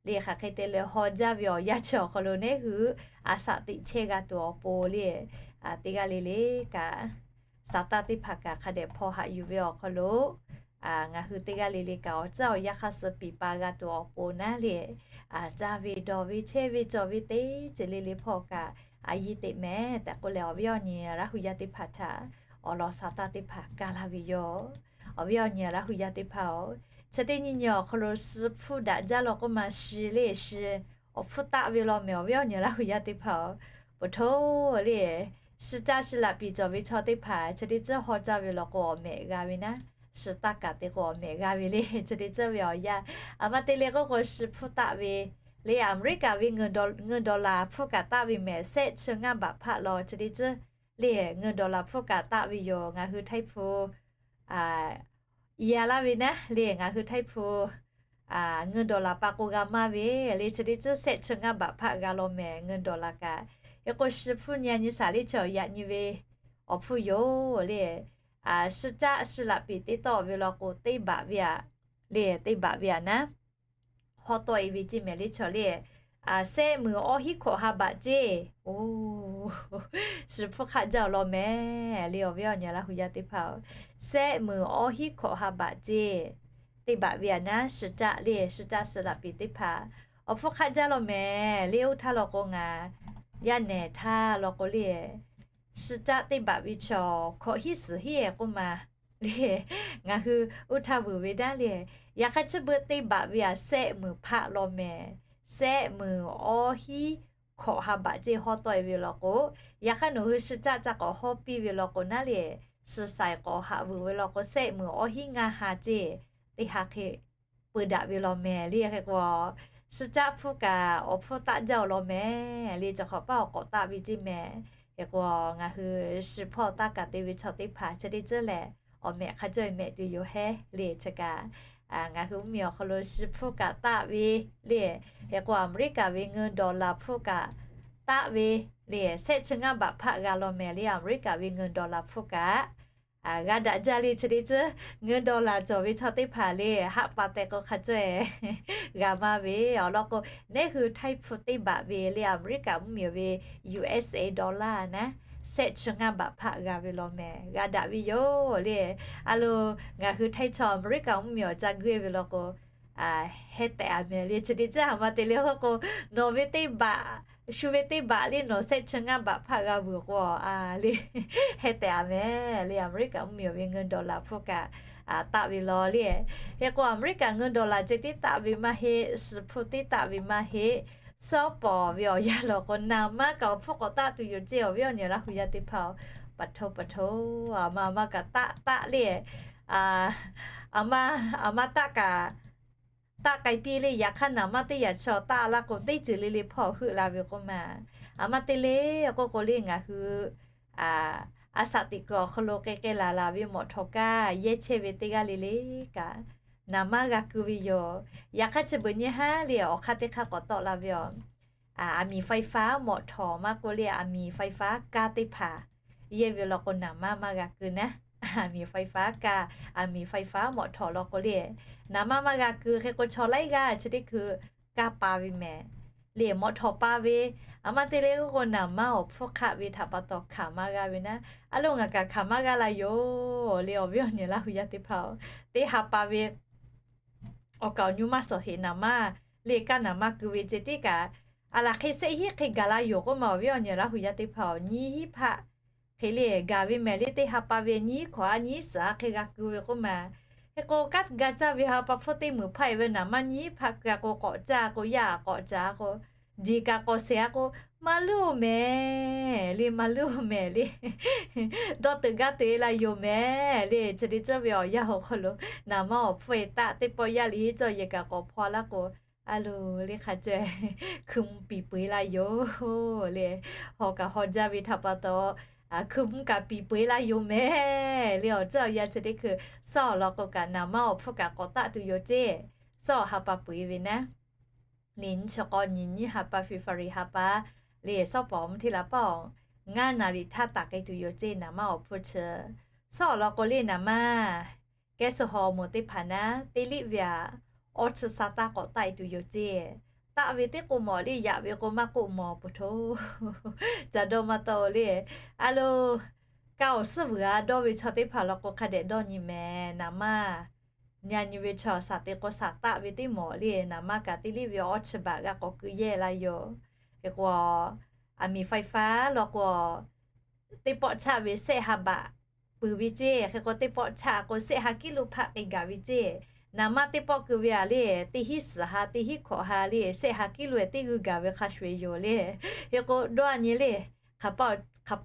le, hk'aˬ hk'e te leh haw jaˇ ve awˬ yanˇ chi awˬ hk'aw lo neˉ hui aˍ saꞈ teꞈ chehˇ g'a tuˬ awˬ pon le, teˇ g'aˇ le le kaꞈ, saˍ taˇ teˇ hpaˍ kaꞈ hk'a dehꞈ hpaw haꞈ yuˬ ve awˬ hk'aw lo ngaˬ hui teˇ g'aˇ le le kaꞈ awˬ caˇ awˬ yanˇ hk'aˇ suh piˍ pa g'a tuˬ awˬ pon naˉ le, caˇ ve dawˬ ve chehˇ ve cawˬ ve teˇ ceuˬ le le hpawˇ kaꞈ a yiˇ teꞈ mehˍ tehꞈ k'oˆ leh, awˬ viˉ awˬ nyi Laˇ hu yaˇ teˇ hpaˍ htaꞈ awˬ lawn saˍ taˇ teˇ hpaˍ kaˇ laˇ ve yoˬ. Awˬ viˉ awˬ nyi Laˇ hu yaˇ teˇ hpaˍ-oˬ, chi teˇ nyi nyi awˬ hk'aw lo shi hpfuhˇ daꞈ jaˇ law k'oˆ ma, shi le shi awˬ hpfuhˇ taˆ ve law mehˍ. Awˬ viˉ awˬ nyi Laˇ hu yaˇ teˇ hpaˍ-oˬ, poˬ htoˇ le, shi caˆ shi laꞈ piˍ cawˬ ve chaw teˇ hpaˍ chi teˇ ceuˬ haw caˇ ve law k'o awˬ mehꞈ g'a ve naˉ, shi taˇ kaꞈ te k'o awˬ mehꞈ g'a ve le, chi teˇ ceuˬ ve awˬ yanˇ. Aˬ ma te le k'oˆ k'o shi hpfuhˇ taˆ ve le, Aˍmeˍriˆkaˍ ve เงินดอลลาร์ hpfuhˇ kaꞈ taˆ ve mehˍ, shehˆ chi ngaˇ บาท hpehꞈ law, chi teˇ ceuˬ le เงินดอลลาร์ hpfuhˇ kaꞈ taˆ ve yoˬ. Ngaˬ hui Htaiˇ hpu a laˇ ve naˉ le, ngaˬ hui Htaiˇ hpu เงินดอลลาร์ pa k'o g'a maˇ ve le, chi teˇ ceuˬ shehˆ chi ngaˇ บาท hpehꞈ g'a law mehˍ เงินดอลลาร์ kaꞈ. Hk'e k'o shi hpfuhˇ nyi a nyi shaˍ le chi awˬ yaꞈ nyi ve awˬ hpfuhˇ yoˬ le, shi caˆ shi laꞈ piˍ teˇ tawˆ ve law k'o teˇ บาท ve aꞈ le, teˇ บาท ve aꞈ naˉ, hawˉ tawˆ e ve ceˇ mehˍ le chaw le, shehˆ meunˍ awˇ hiˉ hkawꞈ ha บาท ceˇ. Oˬ, shi hpfuhˇ hk'aˆ jaˇ-oˬ law mehˍ le, awˬ viˉ awˬ nyi Laˇ hu yaˇ teˇ hpaˍ-oˬ, shehˆ meunˍ awˇ hiˉ hkawꞈ ha บาท ceˇ. Teˇ บาท ve aꞈ naˉ shi caˆ le, shi caˆ shi laꞈ piˍ teˇ hpaˍ awˬ hpfuhˇ hk'aˆ jaˇ law mehˍ le. Oˇ htaˇ law k'o ngaˬ yaˇ nehˬ htaˇ law k'o le, shi caˆ teˇ บาท ve chaw hkawꞈ hiˉ suhˍ hiˉ e k'oˆ ma le, ngaˬ hui oˇ htaˇ vuiˬ ve daˇ le. Yaꞈ hk'aˇ chi beuꞈ teˇ บาท ve aꞈ shehˆ meunˍ hpaˆ law mehˍ, shehˆ meunˍ awˇ hiˉ hkawꞈ ha baꞈ ceˇ hawˉ tawˆ e ve law k'o, yaꞈ hk'aˇ nawˬ hui suh caˆ ca k'awꞈ hawˉ piˇ ve law k'o naˉ le, suh shaiˍ k'awꞈ haꞈ vuiˬ ve law k'o, sehˆ meunˍ awˇ hinˉ ngaˇ ha ceˇ teˇ ha hk'e peu daꞈ ve law mehˍ le. Hk'e k'o, suh caˆ hpfuhˇ kaꞈ awˬ hpfuhˇ taˆ jaˇ-oˬ law mehˍ le. Cawˬ hk'awꞈ paˉ awˬ k'awꞈ taˆ ve ceˇ mehˍ. Hk'e k'o, ngaˬ hui shi hpawˇ taˇ kaꞈ te ve chaw teˇ hpaˍ chi teˇ ceuˬ lehˬ, awˬ mehꞈ hk'a cawˇ mehꞈ tuˬ yoˬ hehˉ le. Chi kaꞈ ngaˬ hui mvuhˇmiˬ awˬ hk'aw lo shi hpfuhˇ kaꞈ taˆ ve le. Hk'e k'o, Aˍmeˍriˆkaˍ ve เงินดอลลาร์ hpfuhˇ kaꞈ taˆ ve le, shehˆ chi ngaˇ baꞈ hpaˆ g'a law mehˍ le. Aˍmeˍriˆkaˍ ve เงินดอลลาร์ hpfuhˇ kaꞈ g'a daꞈ jaˇ le. Chi teˇ ceuˬ เงินดอลลาร์ cawˬ ve chaw teˇ hpaˍ le, haˆ pa teh k'o hk'a cawˇ e g'a maˇ ve awˬ lawn k'o, neˉ hui htaiˇ hpu teˇ baꞈ ve le, Aˍmeˍriˆkaˍ mvuhˇmiˬ ve US dollar naˉ, shehˆ chi ngaˇ baꞈ hpaˆ g'a ve law mehˍ. G'a daꞈ ve yoˬ le. A lo, ngaˬ hui htaiˇ chaw Aˍmeˍriˆkaˍ mvuhˇmiˬ awˬ ca guˇ e ve law k'o, heh tehꞈ a mehˍ le. Chi teˇ ceuˬ haˍ ma te le k'oˆ k'o, nawˬ ve teˇ baꞈ, shu ve teˇ baꞈ le nawˬ shehˆ chi ngaˇ baꞈ hpaˆ g'a vuiˬ k'o a le, heh tehꞈ a mehˍ le. Aˍmeˍriˆkaˍ mvuhˇmiˬ ve เงินดอลลาร์ hpfuhˇ kaꞈ taˆ ve law le. Hk'e k'o, Aˍmeˍriˆkaˍ เงินดอลลาร์ ceh tiˉ taˆ ve maˇ heˆ, shi hpfuhˇ tiˉ taˆ ve maˇ heˆ. Suhˉ pawˍ ve awˬ yanˇ law k'o, naˍ manˇ kaꞈ awˬ hpfuhˇ k'awꞈ taˆ tuˬ yoˬ ceˇ. Awˬ viˉ awˬ nyi Laˇ hui yaˇ teˇ hpaˍ-oˬ, pa htoˇ pa htoˇ, a ma a ma kaꞈ taˆ taˆ le, a ma, a ma taˆ kaꞈ taˆ k'ai piˇ le. Yaꞈ hk'aˇ naˍ manˇ teˇ yaꞈ chaw taˆ laˇ k'o, teˇ ceuˬ le le hpawˇ heuˆ la ve k'oˆ ma. A ma te le k'oˆ k'o le, ngaˬ hui a shaꞈ teꞈ kuiˬ awˬ hk'aw lo k'ai k'ai laˬ laˬ ve mawꞈ htawˍ kaˇ yehˇ chehˇ ve teˇ g'aˇ le le kaꞈ, naˍ manˇ g'a keu ve yoˬ. Yaꞈ hk'aˇ chi beuꞈ nyi haˉ le, awˬ hk'aˇ teˇ hk'aˇ k'awꞈ tawˆ la ve yoˬ. Aˬ miˍ ไฟฟ้า mawꞈ htawˍ maˇ k'oˆ le, aˬ miˍ ไฟฟ้า kaˇ teˇ hpaˍ yehˇ ve law k'o, naˍ manˇ maˇ g'a keu naˉ. Aˬ miˍ ไฟฟ้า kaˇ, aˬ miˍ ไฟฟ้า mawꞈ htawˍ law k'o le, naˍ manˇ maˇ g'a keu. Hk'e k'o, chaw laiˉ g'aˇ chi teˇ hkui kaˇ pa ve mehˍ le, mawꞈ htawˍ pa ve. A ma te le k'oˆ k'o, naˍ manˇ awˬ hpfuhˇ hk'aˆ ve htaꞈ pa taw hkanˍ maˇ g'a ve naˉ. A lo, ngaˬ kaꞈ hkanˍ maˇ g'a la yoˬ le. Awˬ viˉ awˬ nyi Laˇ hui yaˇ teˇ hpaˍ-oˬ, teˇ ha pa ve awˬ kaˍ awˬ nyu maˇ suhˍ heꞈ naˍ manˇ le, kaˇ naˍ manˇ keu ve ceh tiˉ kaꞈ, a laˬ hk'e shehˆ hinˉ hk'e gaˬ la yoˬ k'oˆ ma. Awˬ viˉ awˬ nyi Laˇ hui yaˇ teˇ hpaˍ-oˬ, nyiˇ hinˉ hpaˆ hk'e le gaˬ ve mehˍ le. Teˇ ha pa ve nyiˇ hkawꞈ a nyiˇ suhˍ a hk'e g'a keu ve k'oˆ ma. Hk'e k'o, kaˉ g'a caˇ ve ha pa hpfuhˇ teˇ meunˍ hpaˆ e ve naˍ manˇ nyiˇ hpaˆ keu a k'o, k'awꞈ caˇ k'o, yaˇ k'awꞈ caˇ k'o, diˬ kaꞈ k'awꞈ shehˍ a k'o, maˇ luˉ-oˬ mehˍ le, maˇ luˉ-oˬ mehˍ le. Dawˇ teuꞈ gaˇ te la yoˬ mehˍ le. Chi teˇ ceuˬ ve awˬ yanˇ awˬ hk'aw lo naˍ manˇ awˬ hpfuhˇ e taˆ teˇ pawˆ yaˇ le cawˇ yehˬ kaꞈ k'awꞈ hpaw laˇ k'o, a lo, le hk'a caweh hkui mvuhˇ piˍ peu e la yoˬ le. Haw kaꞈ haw jaˇ ve htaꞈ pa taw, hkui mvuhˇ kaꞈ piˍ peu e la yoˬ mehˍ le. Awˬ ceuˬ awˬ yanˇ chi teˇ hkui suhˉ awˬ lawn k'o kaꞈ, naˍ manˇ awˬ hpfuhˇ kaꞈ k'awꞈ taˆ tuˬ yoˬ ceˇ. Suhˉ awˬ ha pa peu e ve naˉ. Liꞈ nyiˇ chi k'awˇ nyi nyiˇ ha pa, February ha pa le, suhˉ pawˍ mvuhˇ hteˇ la paˇ awˬ ngaˇ naˍ riˍ htaˇ taˍ k'ai tuˬ yoˬ ceˇ. Naˍ manˇ awˬ hpfuhˇ chi suhˉ awˬ lawn k'o le, naˍ manˇ kehˉ suh haw moˍ teˇ hpaˍ naˉ teˇ liˆ ve aꞈ, awˇ chi sa taˇ k'awꞈ taˆ e tuˬ yoˬ ceˇ. Taˆ ve teˇ k'o mawˬ le, yaꞈ ve k'o maˇ k'oˆ mawˬ, pa htoˇ ca dawˇ maˇ tawˆ le. A lo, kaˇ awˬ suhˉ vuiˬ a dawˇ ve chaw teˇ hpaˍ law k'o, hk'a dehꞈ dawˇ nyi mehˍ. Naˍ manˇ nya nyi ve chaw shaˍ teꞈ k'o shaˍ taˆ ve teˇ mawˬ le, naˍ manˇ kaꞈ teˇ liˆ ve awˇ chi baꞈ g'a k'awꞈ keu yehˇ la yoˬ. Hk'e k'o, aˬ miˍ ไฟฟ้า law k'o, teˇ pawˆ chaˆ ve shehˆ ha baꞈ peuˬ ve ceˇ. Hk'e k'o, teˇ pawˆ chaˆ k'o shehˆ ha kiˉ lo hpaˆ k'ai gaˬ ve ceˇ. Naˍ manˇ teˇ pawˆ keu ve a le, teˇ hinˉ suhˍ ha, teˇ hinˉ hkawꞈ ha le, shehˆ ha kiˉ lo e teˇ g'uiˇ gaˬ ve hk'a shuˍ e yoˬ le. Hk'e k'o, dawˇ a nyi le, hk'aˬ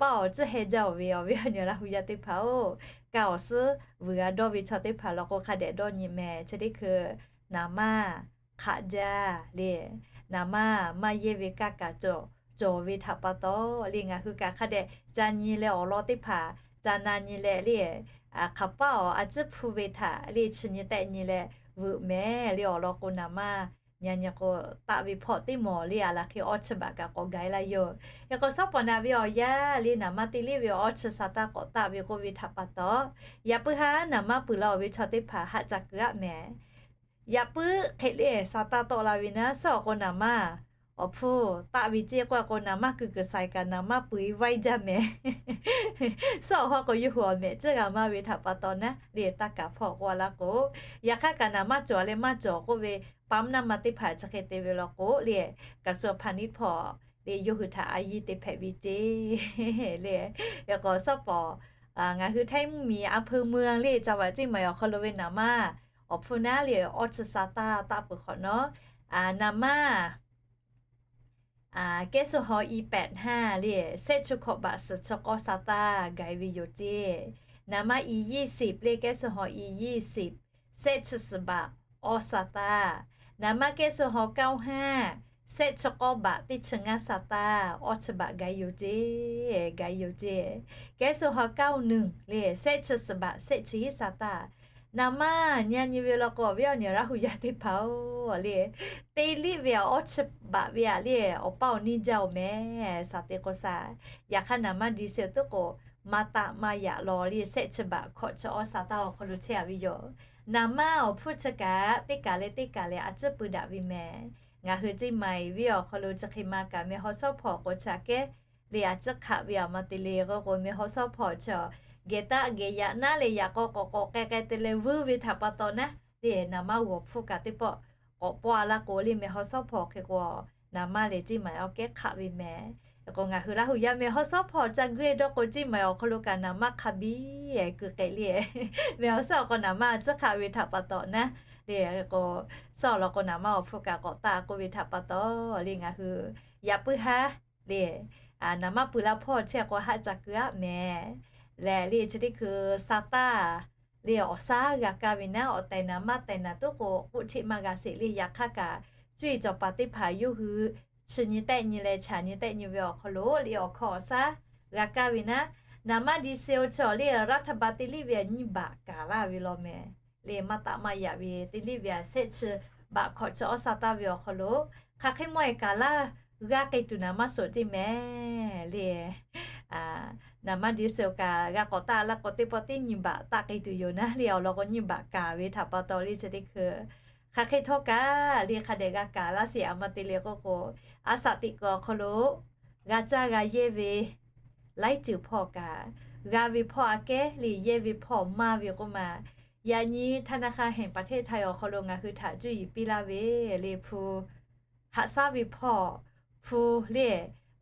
paˇ awˬ tcuhˇ heh jaˇ-oˬ ve awˬ viˉ awˬ nyi Laˇ hui yaˇ teˇ hpaˍ-oˬ, kaˇ awˬ suhˉ vuiˬ a dawˇ ve chaw teˇ hpaˍ law k'o, hk'a dehꞈ dawˇ nyi mehˍ. Chi teˇ hkui naˍ manˇ hk'aˆ jaˇ le. Naˍ manˇ maˇ yehˇ ve kaˇ kaꞈ cawˬ, cawˬ ve htaꞈ pa taw le, ngaˬ hui kaꞈ hk'a dehꞈ ca nyi leh awˬ lawn teˇ hpaˍ ca na nyi leh le, hk'aˬ paˇ awˬ a tcuhˇ hpu ve htaꞈ le chi nyi tehˆ nyi leh veuꞈ mehˍ le. Awˬ lawn k'o, naˍ manˇ nya nyi k'o, taˆ ve hpawˇ teˇ mawˬ le, a laˬ hk'e awˇ chi baꞈ kaꞈ k'awꞈ gaˬ e la yoˬ. Hk'e k'o, suhˉ pawˍ naˍ ve awˬ yanˇ le, naˍ manˇ teˇ liˇ ve awˇ chi sa taˇ k'awꞈ taˆ ve k'oˆ ve htaꞈ pa taw, yaꞈ puiˉ haˉ naˍ manˇ peuˬ la-oˬ ve chaw teˇ hpaˍ haꞈ ca keu aˆ mehˍ. Yaꞈ puiˉ hk'e le sa taˇ tawˆ la ve naˉ, suhˉ awˬ k'o naˍ manˇ awˬ hpfuhˇ taˆ ve ceˇ k'oˆ a k'o, naˍ manˇ kuiˬ kuiˬ saiˍ kaꞈ naˍ manˇ peu e vaiˇ jaˇ mehˍ. Suhˉ awˬ hawˉ k'o, yawˇ hui awˬ mehꞈ tcuhˉ g'a maˇ ve htaꞈ pa taw naˉ le, taˇ kaˍ hpawˇ k'oˆ a laˇ k'o, yaꞈ hk'aˇ kaꞈ naˍ manˇ cawˬ leh maˇ cawˬ k'oˆ ve, ปั๊มน้ำมัน teˇ hpaˍ chi hk'e te ve law k'o le, กระทรวงพาณิชย์ hpawˇ le, yawˇ hui htaꞈ a yiˇ te hpehꞈ ve ceˇ le. Yaꞈ k'o suhˉ pawˍ ngaˬ hui htaiˇ mvuhˇmiˬ อำเภอเมือง le, จังหวัดเชียงใหม่ awˬ hk'aw lo ve naˍ manˇ awˬ hpfuhˇ naˉ le, awˇ chi sa taˇ taˆ peuˬ hk'awꞈ nawˉ, naˍ manˇ Kehˉ suh haw i pehꞈ hnaˇ le, shehˆ chi hkawꞈ baꞈ suhˍ chi k'awˇ sa taˇ gaˬ e ve yoˬ ceˇ. Naˍ manˇ i ยี่สิบ le, kehˉ suh haw i ยี่สิบ, shehˆ chi suhˍ baꞈ awˇ sa taˇ. Naˍ manˇ kehˉ suh haw เก้าห้า, shehˆ chi k'awˇ baꞈ teˇ chi ngaˇ sa taˇ, awˇ chi baꞈ gaˬ e yoˬ ceˇ, gaˬ e yoˬ ceˇ. Kehˉ suh haw เก้าหนึ่ง le, shehˆ chi suhˍ baꞈ shehˆ chi hiˉ sa taˇ. Naˍ manˇ nyi nyi ve law k'o, awˬ viˉ awˬ nyi Laˇ hu yaˇ teˇ hpaˍ-oˬ le, teˇ liˇ ve aꞈ awˇ chi baꞈ ve aꞈ le, awˬ paˇ awˬ niˇ jaˇ-oˬ mehˍ, saˍ te k'o saˍ. Yaꞈ hk'aˇ naˍ manˇ di se tuˉ k'o, maˇ taˆ maˇ yaꞈ law le, shehˆ chi baꞈ hkawꞈ chi awˇ sa taˇ awˬ hk'aw lo chehˇ a ve yoˬ. Naˍ manˇ awˬ hpfuhˇ chi kaꞈ teˇ kaˬ leh teˇ kaˬ leh a ciˉ pui daꞈ ve mehˍ. Ngaˬ hui Ceˇ maiˍ venˇ awˬ hk'aw lo chi hk'e ma kaꞈ meh haw sawˉ hpawˇ k'o chi aꞈ kehˉ le, a ciˉ hk'aˆ ve aꞈ ma te le k'o k'o, meh haw sawˉ hpawˇ chi geh taˆ geh yaꞈ naˉ leh yaꞈ k'aw k'awꞈ k'awꞈ k'ai k'ai te leh vuiˇ ve htaꞈ pa taw naˉ le, naˍ manˇ g'awˬ hpfuhˇ kaꞈ teˇ pawˆ k'awꞈ pawˆ a laˇ k'o le, meh haw sawˉ hpawˇ hk'e k'o, naˍ manˇ lehˬ Ceˇ maiˍ awˬ kehˉ hk'aˆ ve mehˍ. K'o ngaˬ hui Laˇ hu yaˇ meh haw sawˉ hpawˇ ca guˇ e dawˇ k'o, Ceˇ maiˍ awˬ hk'aw lo kaꞈ naˍ manˇ hk'a biˇ kuˬ k'ehꞈ le, meh haw sawˉ awˬ k'aw naˍ manˇ a ciˉ hk'aˆ ve htaꞈ pa taw naˉ le, k'o sawˉ awˬ lawn k'o naˍ manˇ awˬ hpfuhˇ kaꞈ k'awꞈ taˆ k'oˆ ve htaꞈ pa taw le, ngaˬ hui yaꞈ puiˉ haˉ le, naˍ manˇ pui la hpawˇ chehˇ k'o haˆ ca keu aˉ mehˍ. Lehˬ le chi teˇ hkui sa taˇ le, awˬ saˉ g'a kaˇ ve naˉ, awˬ tehˬ naˍ maˇ tehˬ naˍ tuˉ k'o k'oˆ cheˆ maˇ g'a sheˍ le. Yaꞈ hk'aˇ kaꞈ cuˇ yiˍ cawˬ paˍ teˇ hpaˍ yawˇ hui chi nyi tehˆ nyi leh chaꞈ nyi tehˆ nyi ve awˬ hk'aw lo le awˬ hkawˇ awˬ saˉ g'a kaˇ ve naˉ, naˍ manˇ di se-o chaw le รัฐบาล teˇ liˇ ve aꞈ nyiˇ baꞈ kaˍ laˇ ve law mehˍ. Le maˇ taˆ maˇ yaꞈ ve teˇ liˇ ve aꞈ shehˆ chi baꞈ hkawꞈ chi awˇ sa taˇ ve awˬ hk'aw lo hk'aˬ hk'e mawˇ e kaˍ laˇ g'a k'ai tuˬ naˍ manˇ suhˍ ceˇ mehˍ le. Naˍ manˇ di se-o kaꞈ g'a k'awꞈ taˆ laˇ k'o teˇ pawˆ teˇ nyiˇ baꞈ taˆ k'ai tuˬ yoˬ naˉ le, awˬ lawn k'o nyiˇ baꞈ kaˍ ve htaꞈ pa taw le chi teˇ hkui hk'aˬ hk'e htawˇ kaꞈ le hk'a dehꞈ g'a kaˍ laˇ sheˍ. Aˬ ma te le k'oˆ k'o, a shaꞈ teꞈ kuiˬ awˬ hk'aw lo g'a caˇ g'a yehˇ ve laiˉ ceuˬ hpawˇ kaꞈ, g'a ve hpawˇ aꞈ kehˉ le yehˇ ve hpawˇ maˇ ve k'oˆ ma. Yaꞈ nyi ธนาคารแห่งประเทศไทย awˬ hk'aw lo ngaˬ hui htaꞈ cuˇ yiˍ piˇ laˇ ve le hpu haꞈ shaˉ ve hpawˇ, hpu le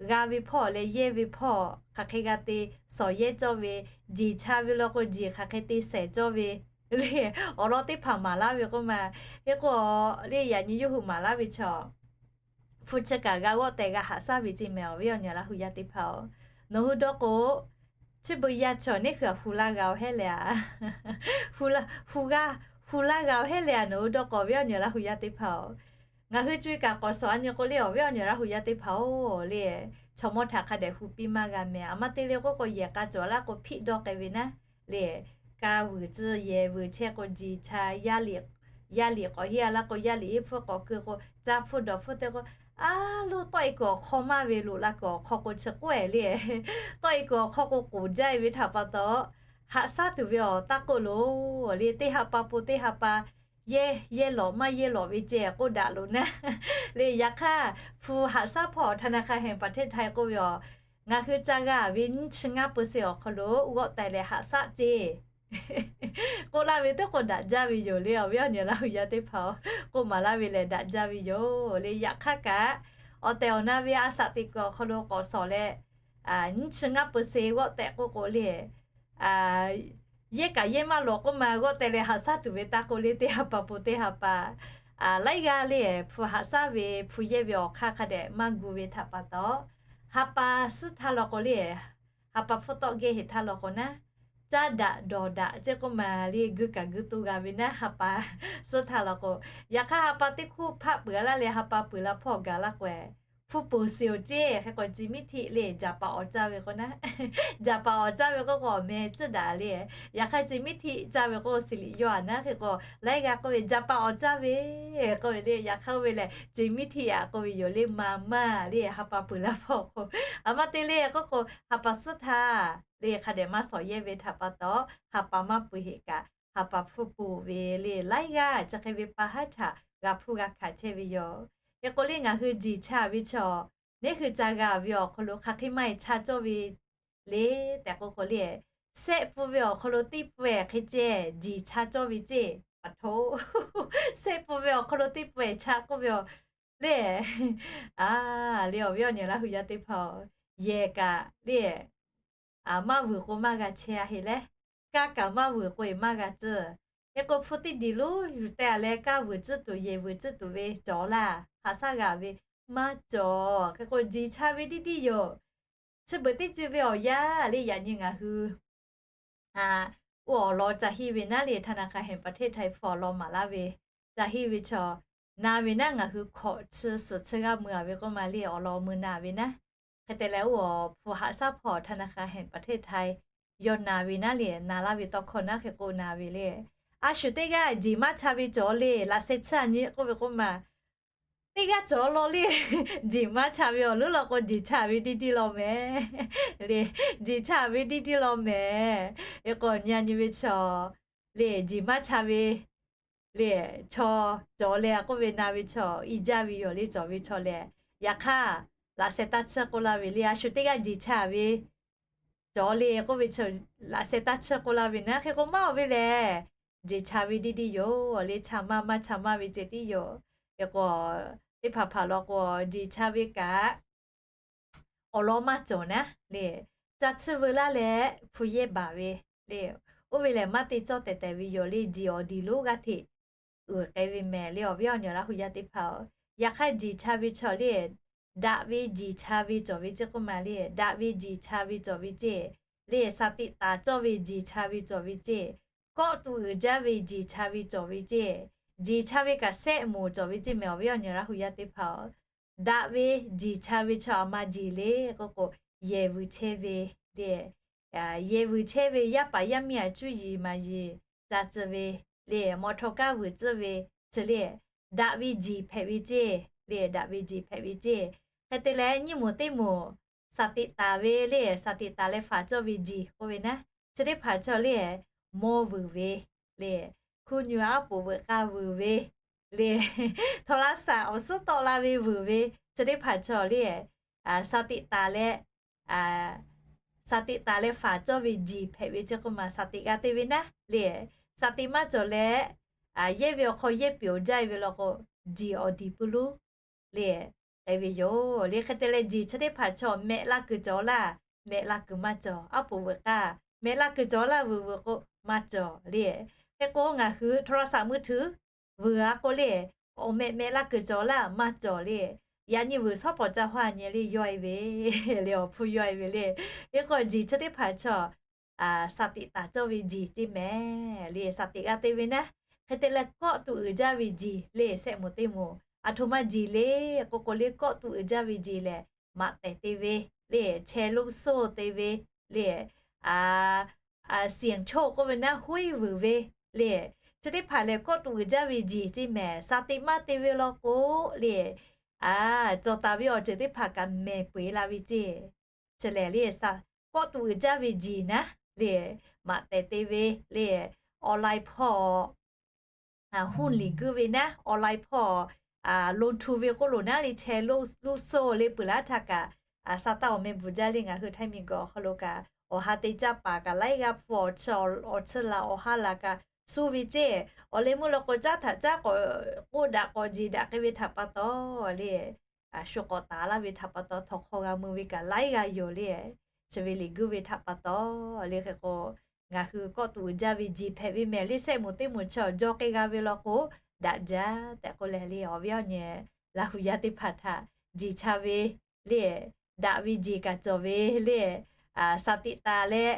g'a ve hpawˇ leh yehˇ ve hpawˇ hk'aˬ hk'e g'a te shawˍ yehˇ cawˇ ve, jeˬ cha ve law k'o jeˬ hk'aˬ hk'e te shehˍ cawˇ ve le awˬ lawn teˇ hpaˍ maˍ laˇ ve k'oˆ ma. Hk'e k'o le yaꞈ nyi yawˇ hui maˍ laˇ ve chaw hpu chi kaꞈ g'a g'awˆ tehꞈ g'a haꞈ shaˉ ve ceˇ mehˍ. Awˬ viˉ awˬ nyi Laˇ hu yaˇ teˇ hpaˍ-oˬ, nawˬ hui dawˇ k'o, chi beuꞈ yaˇ chaw neˇ hui aꞈ hpu laˇ g'a-o hehˉ le a, hpu laˇ g'a-o hehˉ le a, nawˬ hui dawˇ k'o awˬ viˉ awˬ nyi Laˇ hu yaˇ teˇ hpaˍ-oˬ, ngaˬ hui co e kaꞈ k'awꞈ shawˍ a nyi k'o le awˬ viˉ awˬ nyi Laˇ hu yaˇ teˇ hpaˍ-oˬ le, chaw mawˇ htaꞈ hk'a dehꞈ hu piˇ maˇ g'a mehˍ. Aˬ ma te le k'oˆ k'o yehˬ k'a cawˬ laˇ k'o hpiˆ dawˇ k'ai ve naˉ le, ka vuiˬ tcuh yehˬ vuiˬ chehˇ k'o jeˬ cha, yaˇ liꞈ k'awꞈ heˆ a laˇ k'o yaˇ liꞈ iˉ hpfuhˇ k'awꞈ keu k'o, caˇ hpfuhˇ dawˬ hpfuhˇ te k'o, a loˇ tawˆ e kuiˬ awˬ hk'aw maˇ ve loꞈ la kuiˬ awˬ hk'aw k'o chi k'oˆ e le, tawˆ e kuiˬ awˬ hk'aw k'o k'oˍ jaˇ e ve htaꞈ pa taw, haꞈ shaˉ tuˬ ve awˬ taˇ k'oˆ loˬ le, teˇ ha pa po teˇ ha pa yehˇ yehˇ lawꞈ maˇ yehˇ lawꞈ ve ceh k'oˆ daꞈ loˬ naˉ le. Yaꞈ hk'aˇ hpu haꞈ shaˉ hpawˇ ธนาคารแห่งประเทศไทย k'oˆ ve awˬ, ngaˬ hui ca g'a ve nyiˇ chi ngaˇ เปอร์เซ็นต์ awˬ hk'aw lo g'awˆ tehꞈ leh haꞈ shaˉ ceˇ k'oˆ laˇ ve teˇ k'o daꞈ jaˇ ve yoˬ le. Awˬ viˉ awˬ nyi Laˇ hu yaˇ teˇ hpaˍ-oˬ, k'oˆ maˍ laˇ ve lehˬ daꞈ jaˇ ve yoˬ le. Yaꞈ hk'aˇ kaꞈ awˬ tehˬ awˬ na ve a shaꞈ teꞈ kuiˬ awˬ hk'aw lo k'awꞈ shawˍ leh, nyiˇ chi ngaˇ เปอร์เซ็นต์ g'awˆ tehꞈ k'oˆ k'o le, yehˇ kaꞈ yehˇ maˇ lawꞈ k'oˆ ma g'awˆ tehꞈ leh haꞈ shaˉ tuˬ ve taˇ k'oˆ le, teˇ ha pa po teˇ ha pa laiˉ g'aˇ le hpu haꞈ shaˉ ve hpu yehˇ ve awˬ hk'aˇ hk'a dehꞈ maˇ gu ve htaꞈ pa taw, ha pa suhˉ htaˇ law k'o le, ha pa hpfuhˇ tawˆ gehˇ heˍ htaˇ law k'o naˉ, caˇ daꞈ dawˬ daꞈ ceˇ k'oˆ ma le, gui kaꞈ gui to g'a ve naˉ ha pa suhˉ htaˇ law k'o. Yaꞈ hk'aˇ ha pa teˇ hkuˇ hpaˆ peuˬ a laˇ leh ha pa peuˬ la hpawˇ gaˬ laˇ k'o, hpu peuˬ shiˍ-oˬ ceˇ. Hk'e k'o ci miˉ htiˆ le jaˍ paˍ awˬ caˇ ve k'o naˉ, jaˍ paˍ awˬ caˇ ve k'oˆ k'o awˬ meh tcuhˉ daꞈ le. Yaꞈ hk'aˇ ci miˉ htiˆ caˇ ve k'o siˍ liꞈ yawˇ a naˉ. Hk'e k'o laiˉ g'aˇ k'oˆ ve jaˍ paˍ awˬ caˇ ve k'oˆ ve le. Yaꞈ hk'aˇ oˇ ve lehˬ ci miˉ htiˆ aꞈ k'oˆ ve yoˬ le, ma maˇ le ha pa peuˬ la hpawˇ k'o. Aˬ ma te le k'oˆ k'o ha pa suhˉ htaˇ le hk'a dehꞈ maˇ shawˍ yehˇ ve htaꞈ pa taw, ha pa maˇ peuˬ heˍ kaꞈ ha pa hpfuhˇ peuˬ ve le laiˉ g'aˇ chi hk'e ve pa haˉ htaꞈ g'a hpuˇ g'a hkanˍ chehˇ ve yoˬ. Hk'e k'o le ngaˬ hui jeˬ cha ve chaw neˇ hui ca g'a ve awˬ hk'aw lo hk'aˬ hk'e maˇ e cha cawˇ ve le tehꞈ k'oˆ k'o le, shehˆ pun ve awˬ hk'aw lo teˇ pun ehˍ hk'e ceh jeˬ cha cawˇ ve ceˇ pa hto. Shehˆ pun ve awˬ hk'aw lo teˇ pun ehˍ cha k'oˆ ve le. A, le awˬ viˉ awˬ nyi Laˇ hu yaˇ teˇ hpaˍ-oˬ, yehˬ kaꞈ le maˇ vuiˬ k'o maˇ g'a chehˇ a heˍ leh, kaˇ kaꞈ maˇ vuiˬ k'o e maˇ g'a tcuhˇ. Hk'e k'o hpu teˇ diˬ lonˉ yuˬ teh a leh kaˇ vuiˬ tcuhˇ tuˬ yehˬ vuiˬ tcuhˇ tuˬ ve cawˬ laˇ haꞈ shaˉ g'a ve maˇ cawˬ. Hk'e k'o, jiˬ cha ve tiˇ tiˇ yoˬ. Chi beuꞈ teˇ ceuˬ ve awˬ yanˇ le, yaꞈ nyi ngaˬ hui oˇ awˬ lawn ca hiˆ ve naˉ le, ธนาคารแห่งประเทศไทย hpu awˬ lawn maˍ laˇ ve, ca hiˆ ve chaw na ve naˉ, ngaˬ hui hkawꞈ chi suhˍ chi g'a mui a ve k'oˆ ma le, awˬ lawn mui na ve naˉ. Hk'e te leh, oˇ awˬ hpu haꞈ shaˉ hpaw ธนาคารแห่งประเทศไทย yawˇ na ve naˉ le, na laˇ ve tawˇ hkawˇ naˉ hk'e k'o na ve le. A shu teˇ g'aˇ jiˬ maˇ cha ve cawˬ le, laꞈ sheh chiˇ a nyi k'oˆ ve k'oˆ ma, teˇ g'aˇ cawˬ law le. Jiˬ maˇ cha ve awˬ leuˉ law k'o, jiˬ cha ve tiˇ tiˇ law mehˍ le. Jiˬ cha ve tiˇ tiˇ law mehˍ. Hk'e k'o, nyi a nyi ve chaw le, jiˬ maˇ cha ve le, chaw cawˬ leh k'oˆ ve na ve chaw i jaˇ ve yoˬ le, cawˬ ve chaw lehˬ. Yaꞈ hk'aˇ, laꞈ sheh taˇ chiˇ k'oˆ laˇ ve le, a shu teˇ g'aˇ jiˬ cha ve cawˬ le k'oˆ ve chaw, laꞈ sheh taˇ chiˇ k'oˆ laˇ ve naˉ. Hk'e k'o, maˇ oˬ ve lehˬ, jiˬ cha ve tiˇ tiˇ yoˬ le, cha maˇ maˇ cha maˇ ve ceh tiˉ yoˬ. Hk'e k'o, teˇ hpaˍ hpaˍ law k'o, jiˬ cha ve kaꞈ awˬ lawn maˇ cawˬ naˉ le. Ca chiˇ veu laˇ leh hpu yehˇ baˬ ve le. Oˇ ve lehˬ, maˇ te cawˇ tehˬ tehˬ ve yoˬ le, jiˬ awˬ diˬ lonˉ g'aˇ hteꞈ uiˍ k'ai ve mehˍ le, awˬ viˉ awˬ nyi Laˇ hu yaˇ teˇ hpaˍ-oˬ. Yaꞈ hk'aˇ, jiˬ cha ve chaw le, daꞈ ve jiˬ cha ve cawˬ ve ceh k'oˆ ma le, daꞈ ve jiˬ cha ve cawˬ ve ceh le, shaˍ tiꞈ taˍ cawˇ ve jiˬ cha ve cawˬ ve ceh, kawˆ tuꞈ uiˍ jaˇ ve jiˬ cha ve cawˬ ve ceh, jiˬ cha ve kaꞈ sehˆ moˍ cawˬ ve ceh mehˍ, awˬ viˉ awˬ nyi Laˇ hu yaˇ teˇ hpaˍ-oˬ. Daꞈ ve jiˬ cha ve chaw aˬ ma jiˬ le k'oˆ k'o, yehˬ vuiˬ chehˇ ve le, yehˬ vuiˬ chehˇ ve, yaˇ paˍ yaˇ miˇ aꞈ cuˇ yiˍ maˍ yiˍ ca tcuh ve le, mawˬ htaw kaˇ vuiˬ tcuhˇ ve, chi le, daꞈ ve jiˬ hpehꞈ ve ceh le, daꞈ ve jiˬ hpehꞈ ve ceh. Hk'e te leh, nyiˇ moˍ teˇ moˍ shaˍ tiꞈ taˍ ve le, shaˍ tiꞈ taˍ leh faˍ cawˇ ve jiˬ k'oˆ ve naˉ, chi teˇ hpaˍ chaw le, mawˇ vuiˬ ve le, hkunˇ nyu aˉ poꞈ veuꞈ k'aˇ vuiˬ ve le, โทรศัพท์ awˬ suhˉ tawˆ la ve vuiˬ ve, chi teˇ hpaˍ chaw le, shaˍ tiꞈ taˍ leh, shaˍ tiꞈ taˍ leh faˍ cawˇ ve jiˬ hpehꞈ ve ceh k'oˆ ma, shaˍ tiꞈ g'a te ve naˉ le, shaˍ tiꞈ maˇ cawˬ leh, yehˇ ve awˬ hk'aw yehˇ peuˬ-oˬ jaˇ ve law k'o, jiˬ awˬ diˬ pui lonˉ le, k'ai ve yoˬ le. Hk'e te leh, jiˬ chi teˇ hpaˍ chaw mehꞈ la kuiˬ cawˬ laˇ, mehꞈ la kuiˬ maˇ cawˬ. Aˉ poꞈ veuꞈ k'aˇ mehꞈ la kuiˬ cawˬ laˇ vuiˬ vuiˬ k'o maˇ cawˬ le. Hk'e k'o, ngaˬ hui โทรศัพท์มือถือ vuiˬ a k'o le, awˬ mehꞈ mehꞈ la kuiˬ cawˬ laˇ maˇ cawˬ le. Yaꞈ nyi vuiˬ shawˉ pawˍ ca hawˇ a nyi le yawˇ e ve le, awˬ hpu yawˇ e ve le. Hk'e k'o, jiˬ chi teˇ hpaˍ chaw shaˍ tiꞈ taˍ cawˇ ve jiˬ ceh mehˍ le, shaˍ tiꞈ g'a te ve naˉ. Hk'e te leh, kawˆ tuꞈ uiˍ jaˇ ve jiˬ le, sehˆ moˍ teˇ moˍ aˬ htoꞈ ma jiˬ le k'oˆ k'o le, kawˆ tuꞈ uiˍ jaˇ ve jiˬ lehˬ, maꞈ tehˬ te ve le, chehˇ lonˉ soˇ te ve le, เสี่ยงโชค k'oˆ ve naˉ, huˉ vuiˬ ve le. Chi teˇ hpaˍ lehˬ, kawˆ tuꞈ uiˍ jaˇ ve jiˬ ceh mehˍ. Shaˍ tiꞈ maˇ te ve law k'o le, cawˬ taˍ ve awˬ ceuˬ teˇ hpaˍ kaꞈ mehˬ peu eˬ la ve ceh. Chi lehˬ le, kawˆ tuꞈ uiˍ jaˇ ve jiˬ naˉ le, maꞈ tehˬ te ve le, online hpawˇ huˉ liꞈ guˇ ve naˉ, online hpawˇ ลงทุน ve k'oˆ loˬ naˉ le, chehˇ lonˉ soˇ le peuˬ laˇ htaˇ kaꞈ, sha taˇ awˬ meh bvuhꞈ jaˇ le. Ngaˬ hui Htaiˇ miˬguiˬ awˬ hk'aw lo kaꞈ, awˬ ha te caˇ paˍ kaꞈ laiˉ g'aˇ hpu awˬ chi, awˬ chi laˬ awˬ ha laˬ kaꞈ suh ve ceh. Awˬ leh meuˇ law k'o, caˉ htaꞈ caˉ k'awꞈ k'oˆ daꞈ k'awꞈ jeˬ daꞈ k'ai ve htaꞈ pa taw le, shu k'awꞈ taˍ laˇ ve htaꞈ pa taw, htawnˍ hk'aw g'a mui ve kaꞈ laiˉ g'aˇ yoˬ le. Chi ve liꞈ guˇ ve htaꞈ pa taw le. Hk'e k'o, ngaˬ hui kawˆ tuꞈ uiˍ jaˇ ve jiˬ hpehꞈ ve mehˍ le, sehˆ moˍ teˇ moˍ chi awˬ jawˇ k'ai g'a ve law k'o, daꞈ jaˇ tehꞈ k'oˆ leh le, awˬ viˉ awˬ nyi Laˇ hu yaˇ teˇ hpaˍ htaꞈ jiˬ cha ve le, daꞈ ve jiˬ kaꞈ cawˬ ve le, shaˍ tiꞈ taˍ leh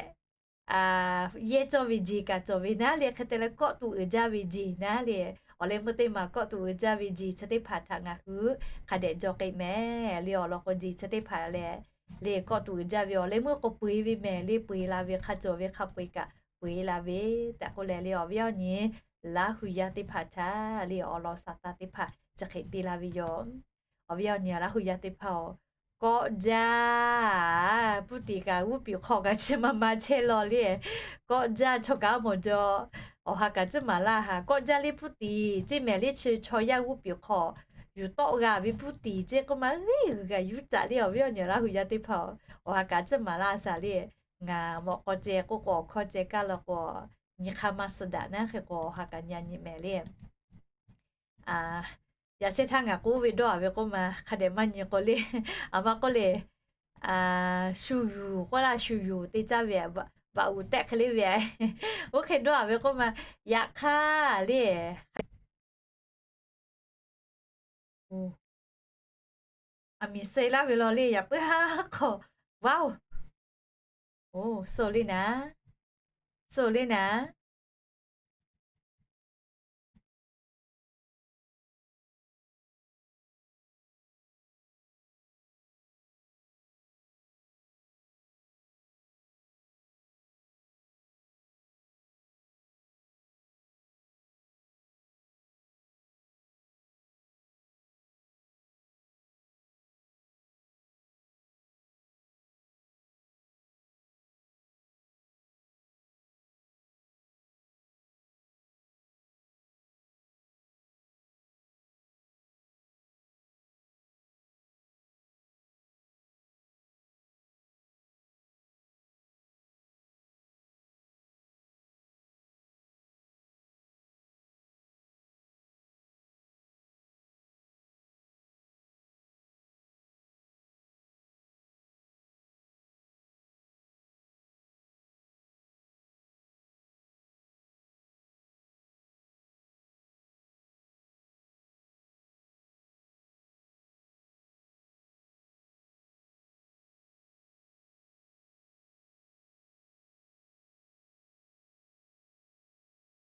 yehˇ cawˇ ve jiˬ kaꞈ cawˬ ve naˉ le. Hk'e te leh, kawˆ tuꞈ uiˍ jaˇ ve jiˬ naˉ le, awˬ leh meuˇ teˇ maˬ kawˆ tuꞈ uiˍ jaˇ ve jiˬ chi teˇ hpaˍ htaꞈ ngaˬ hui hk'a dehꞈ jaw k'ai mehˍ le. Awˬ lawn k'o, jiˬ chi teˇ hpaˍ lehˬ le, kawˆ tuꞈ uiˍ jaˇ ve awˬ leh meuˇ k'o, peu eˬ ve mehˍ le, peu eˬ la ve hk'a cawˬ ve hk'a peu eˬ kaꞈ peu eˬ la ve tehꞈ k'oˆ leh le, awˬ viˉ awˬ nyi Laˇ hu yaˇ teˇ hpaˍ htaꞈ le, awˬ lawn sha taˇ teˇ hpaˍ chi hk'e piˇ la ve yoˬ. Awˬ viˉ awˬ nyi Laˇ hu yaˇ teˇ hpaˍ-oˬ, kawˆ jaˇ, puˇ tiˍ kaꞈ g'uˇ piˍ hk'aw kaꞈ chi ma ma chehˇ law le. Kawˆ jaˇ, chaw kaꞈ mawˬ jaw, awˬ ha kaꞈ ciˉ maˍ laˇ ha. Kawˆ jaˇ le puˇ tiˍ ceh mehˍ le, chi chaw yaˇ g'uˇ piˍ hk'aw yuˬ tawˆ g'a ve puˇ tiˍ ceh k'oˆ ma, g'uiˇ g'uiˬ kaꞈ yuˇ caꞈ le. Awˬ viˉ awˬ nyi Laˇ hu yaˇ teˇ hpaˍ-oˬ, awˬ ha kaꞈ ciˉ maˍ laˇ shaˍ le. Ngaˬ mawꞈ k'aw ceh k'oˆ k'o, awˬ hkawˇ ceh kaˇ law k'o, nyi hk'aˇ maˇ suh daꞈ naˉ. Hk'e k'o, awˬ ha kaꞈ nyi a nyi mehˍ le. Yaꞈ shehˇ htaˇ ngaˬ k'oˆ ve dawˇ a ve k'oˆ ma, hk'a dehꞈ maˇ nyi k'o le. Aˬ ma k'oˆ le, shu yuˬ k'oˆ laˇ, shu yuˬ te caˇ ve, baꞈ uˍ tehˆ hk'e le ve. Oˇ hk'e dawˇ a ve k'oˆ ma, yaꞈ hk'aˇ le, aˬ miˍ suh laˇ ve law le, yaꞈ puiˉ haˉ hk'aw, wow, oˇ, suh le naˍ, suh le naˍ.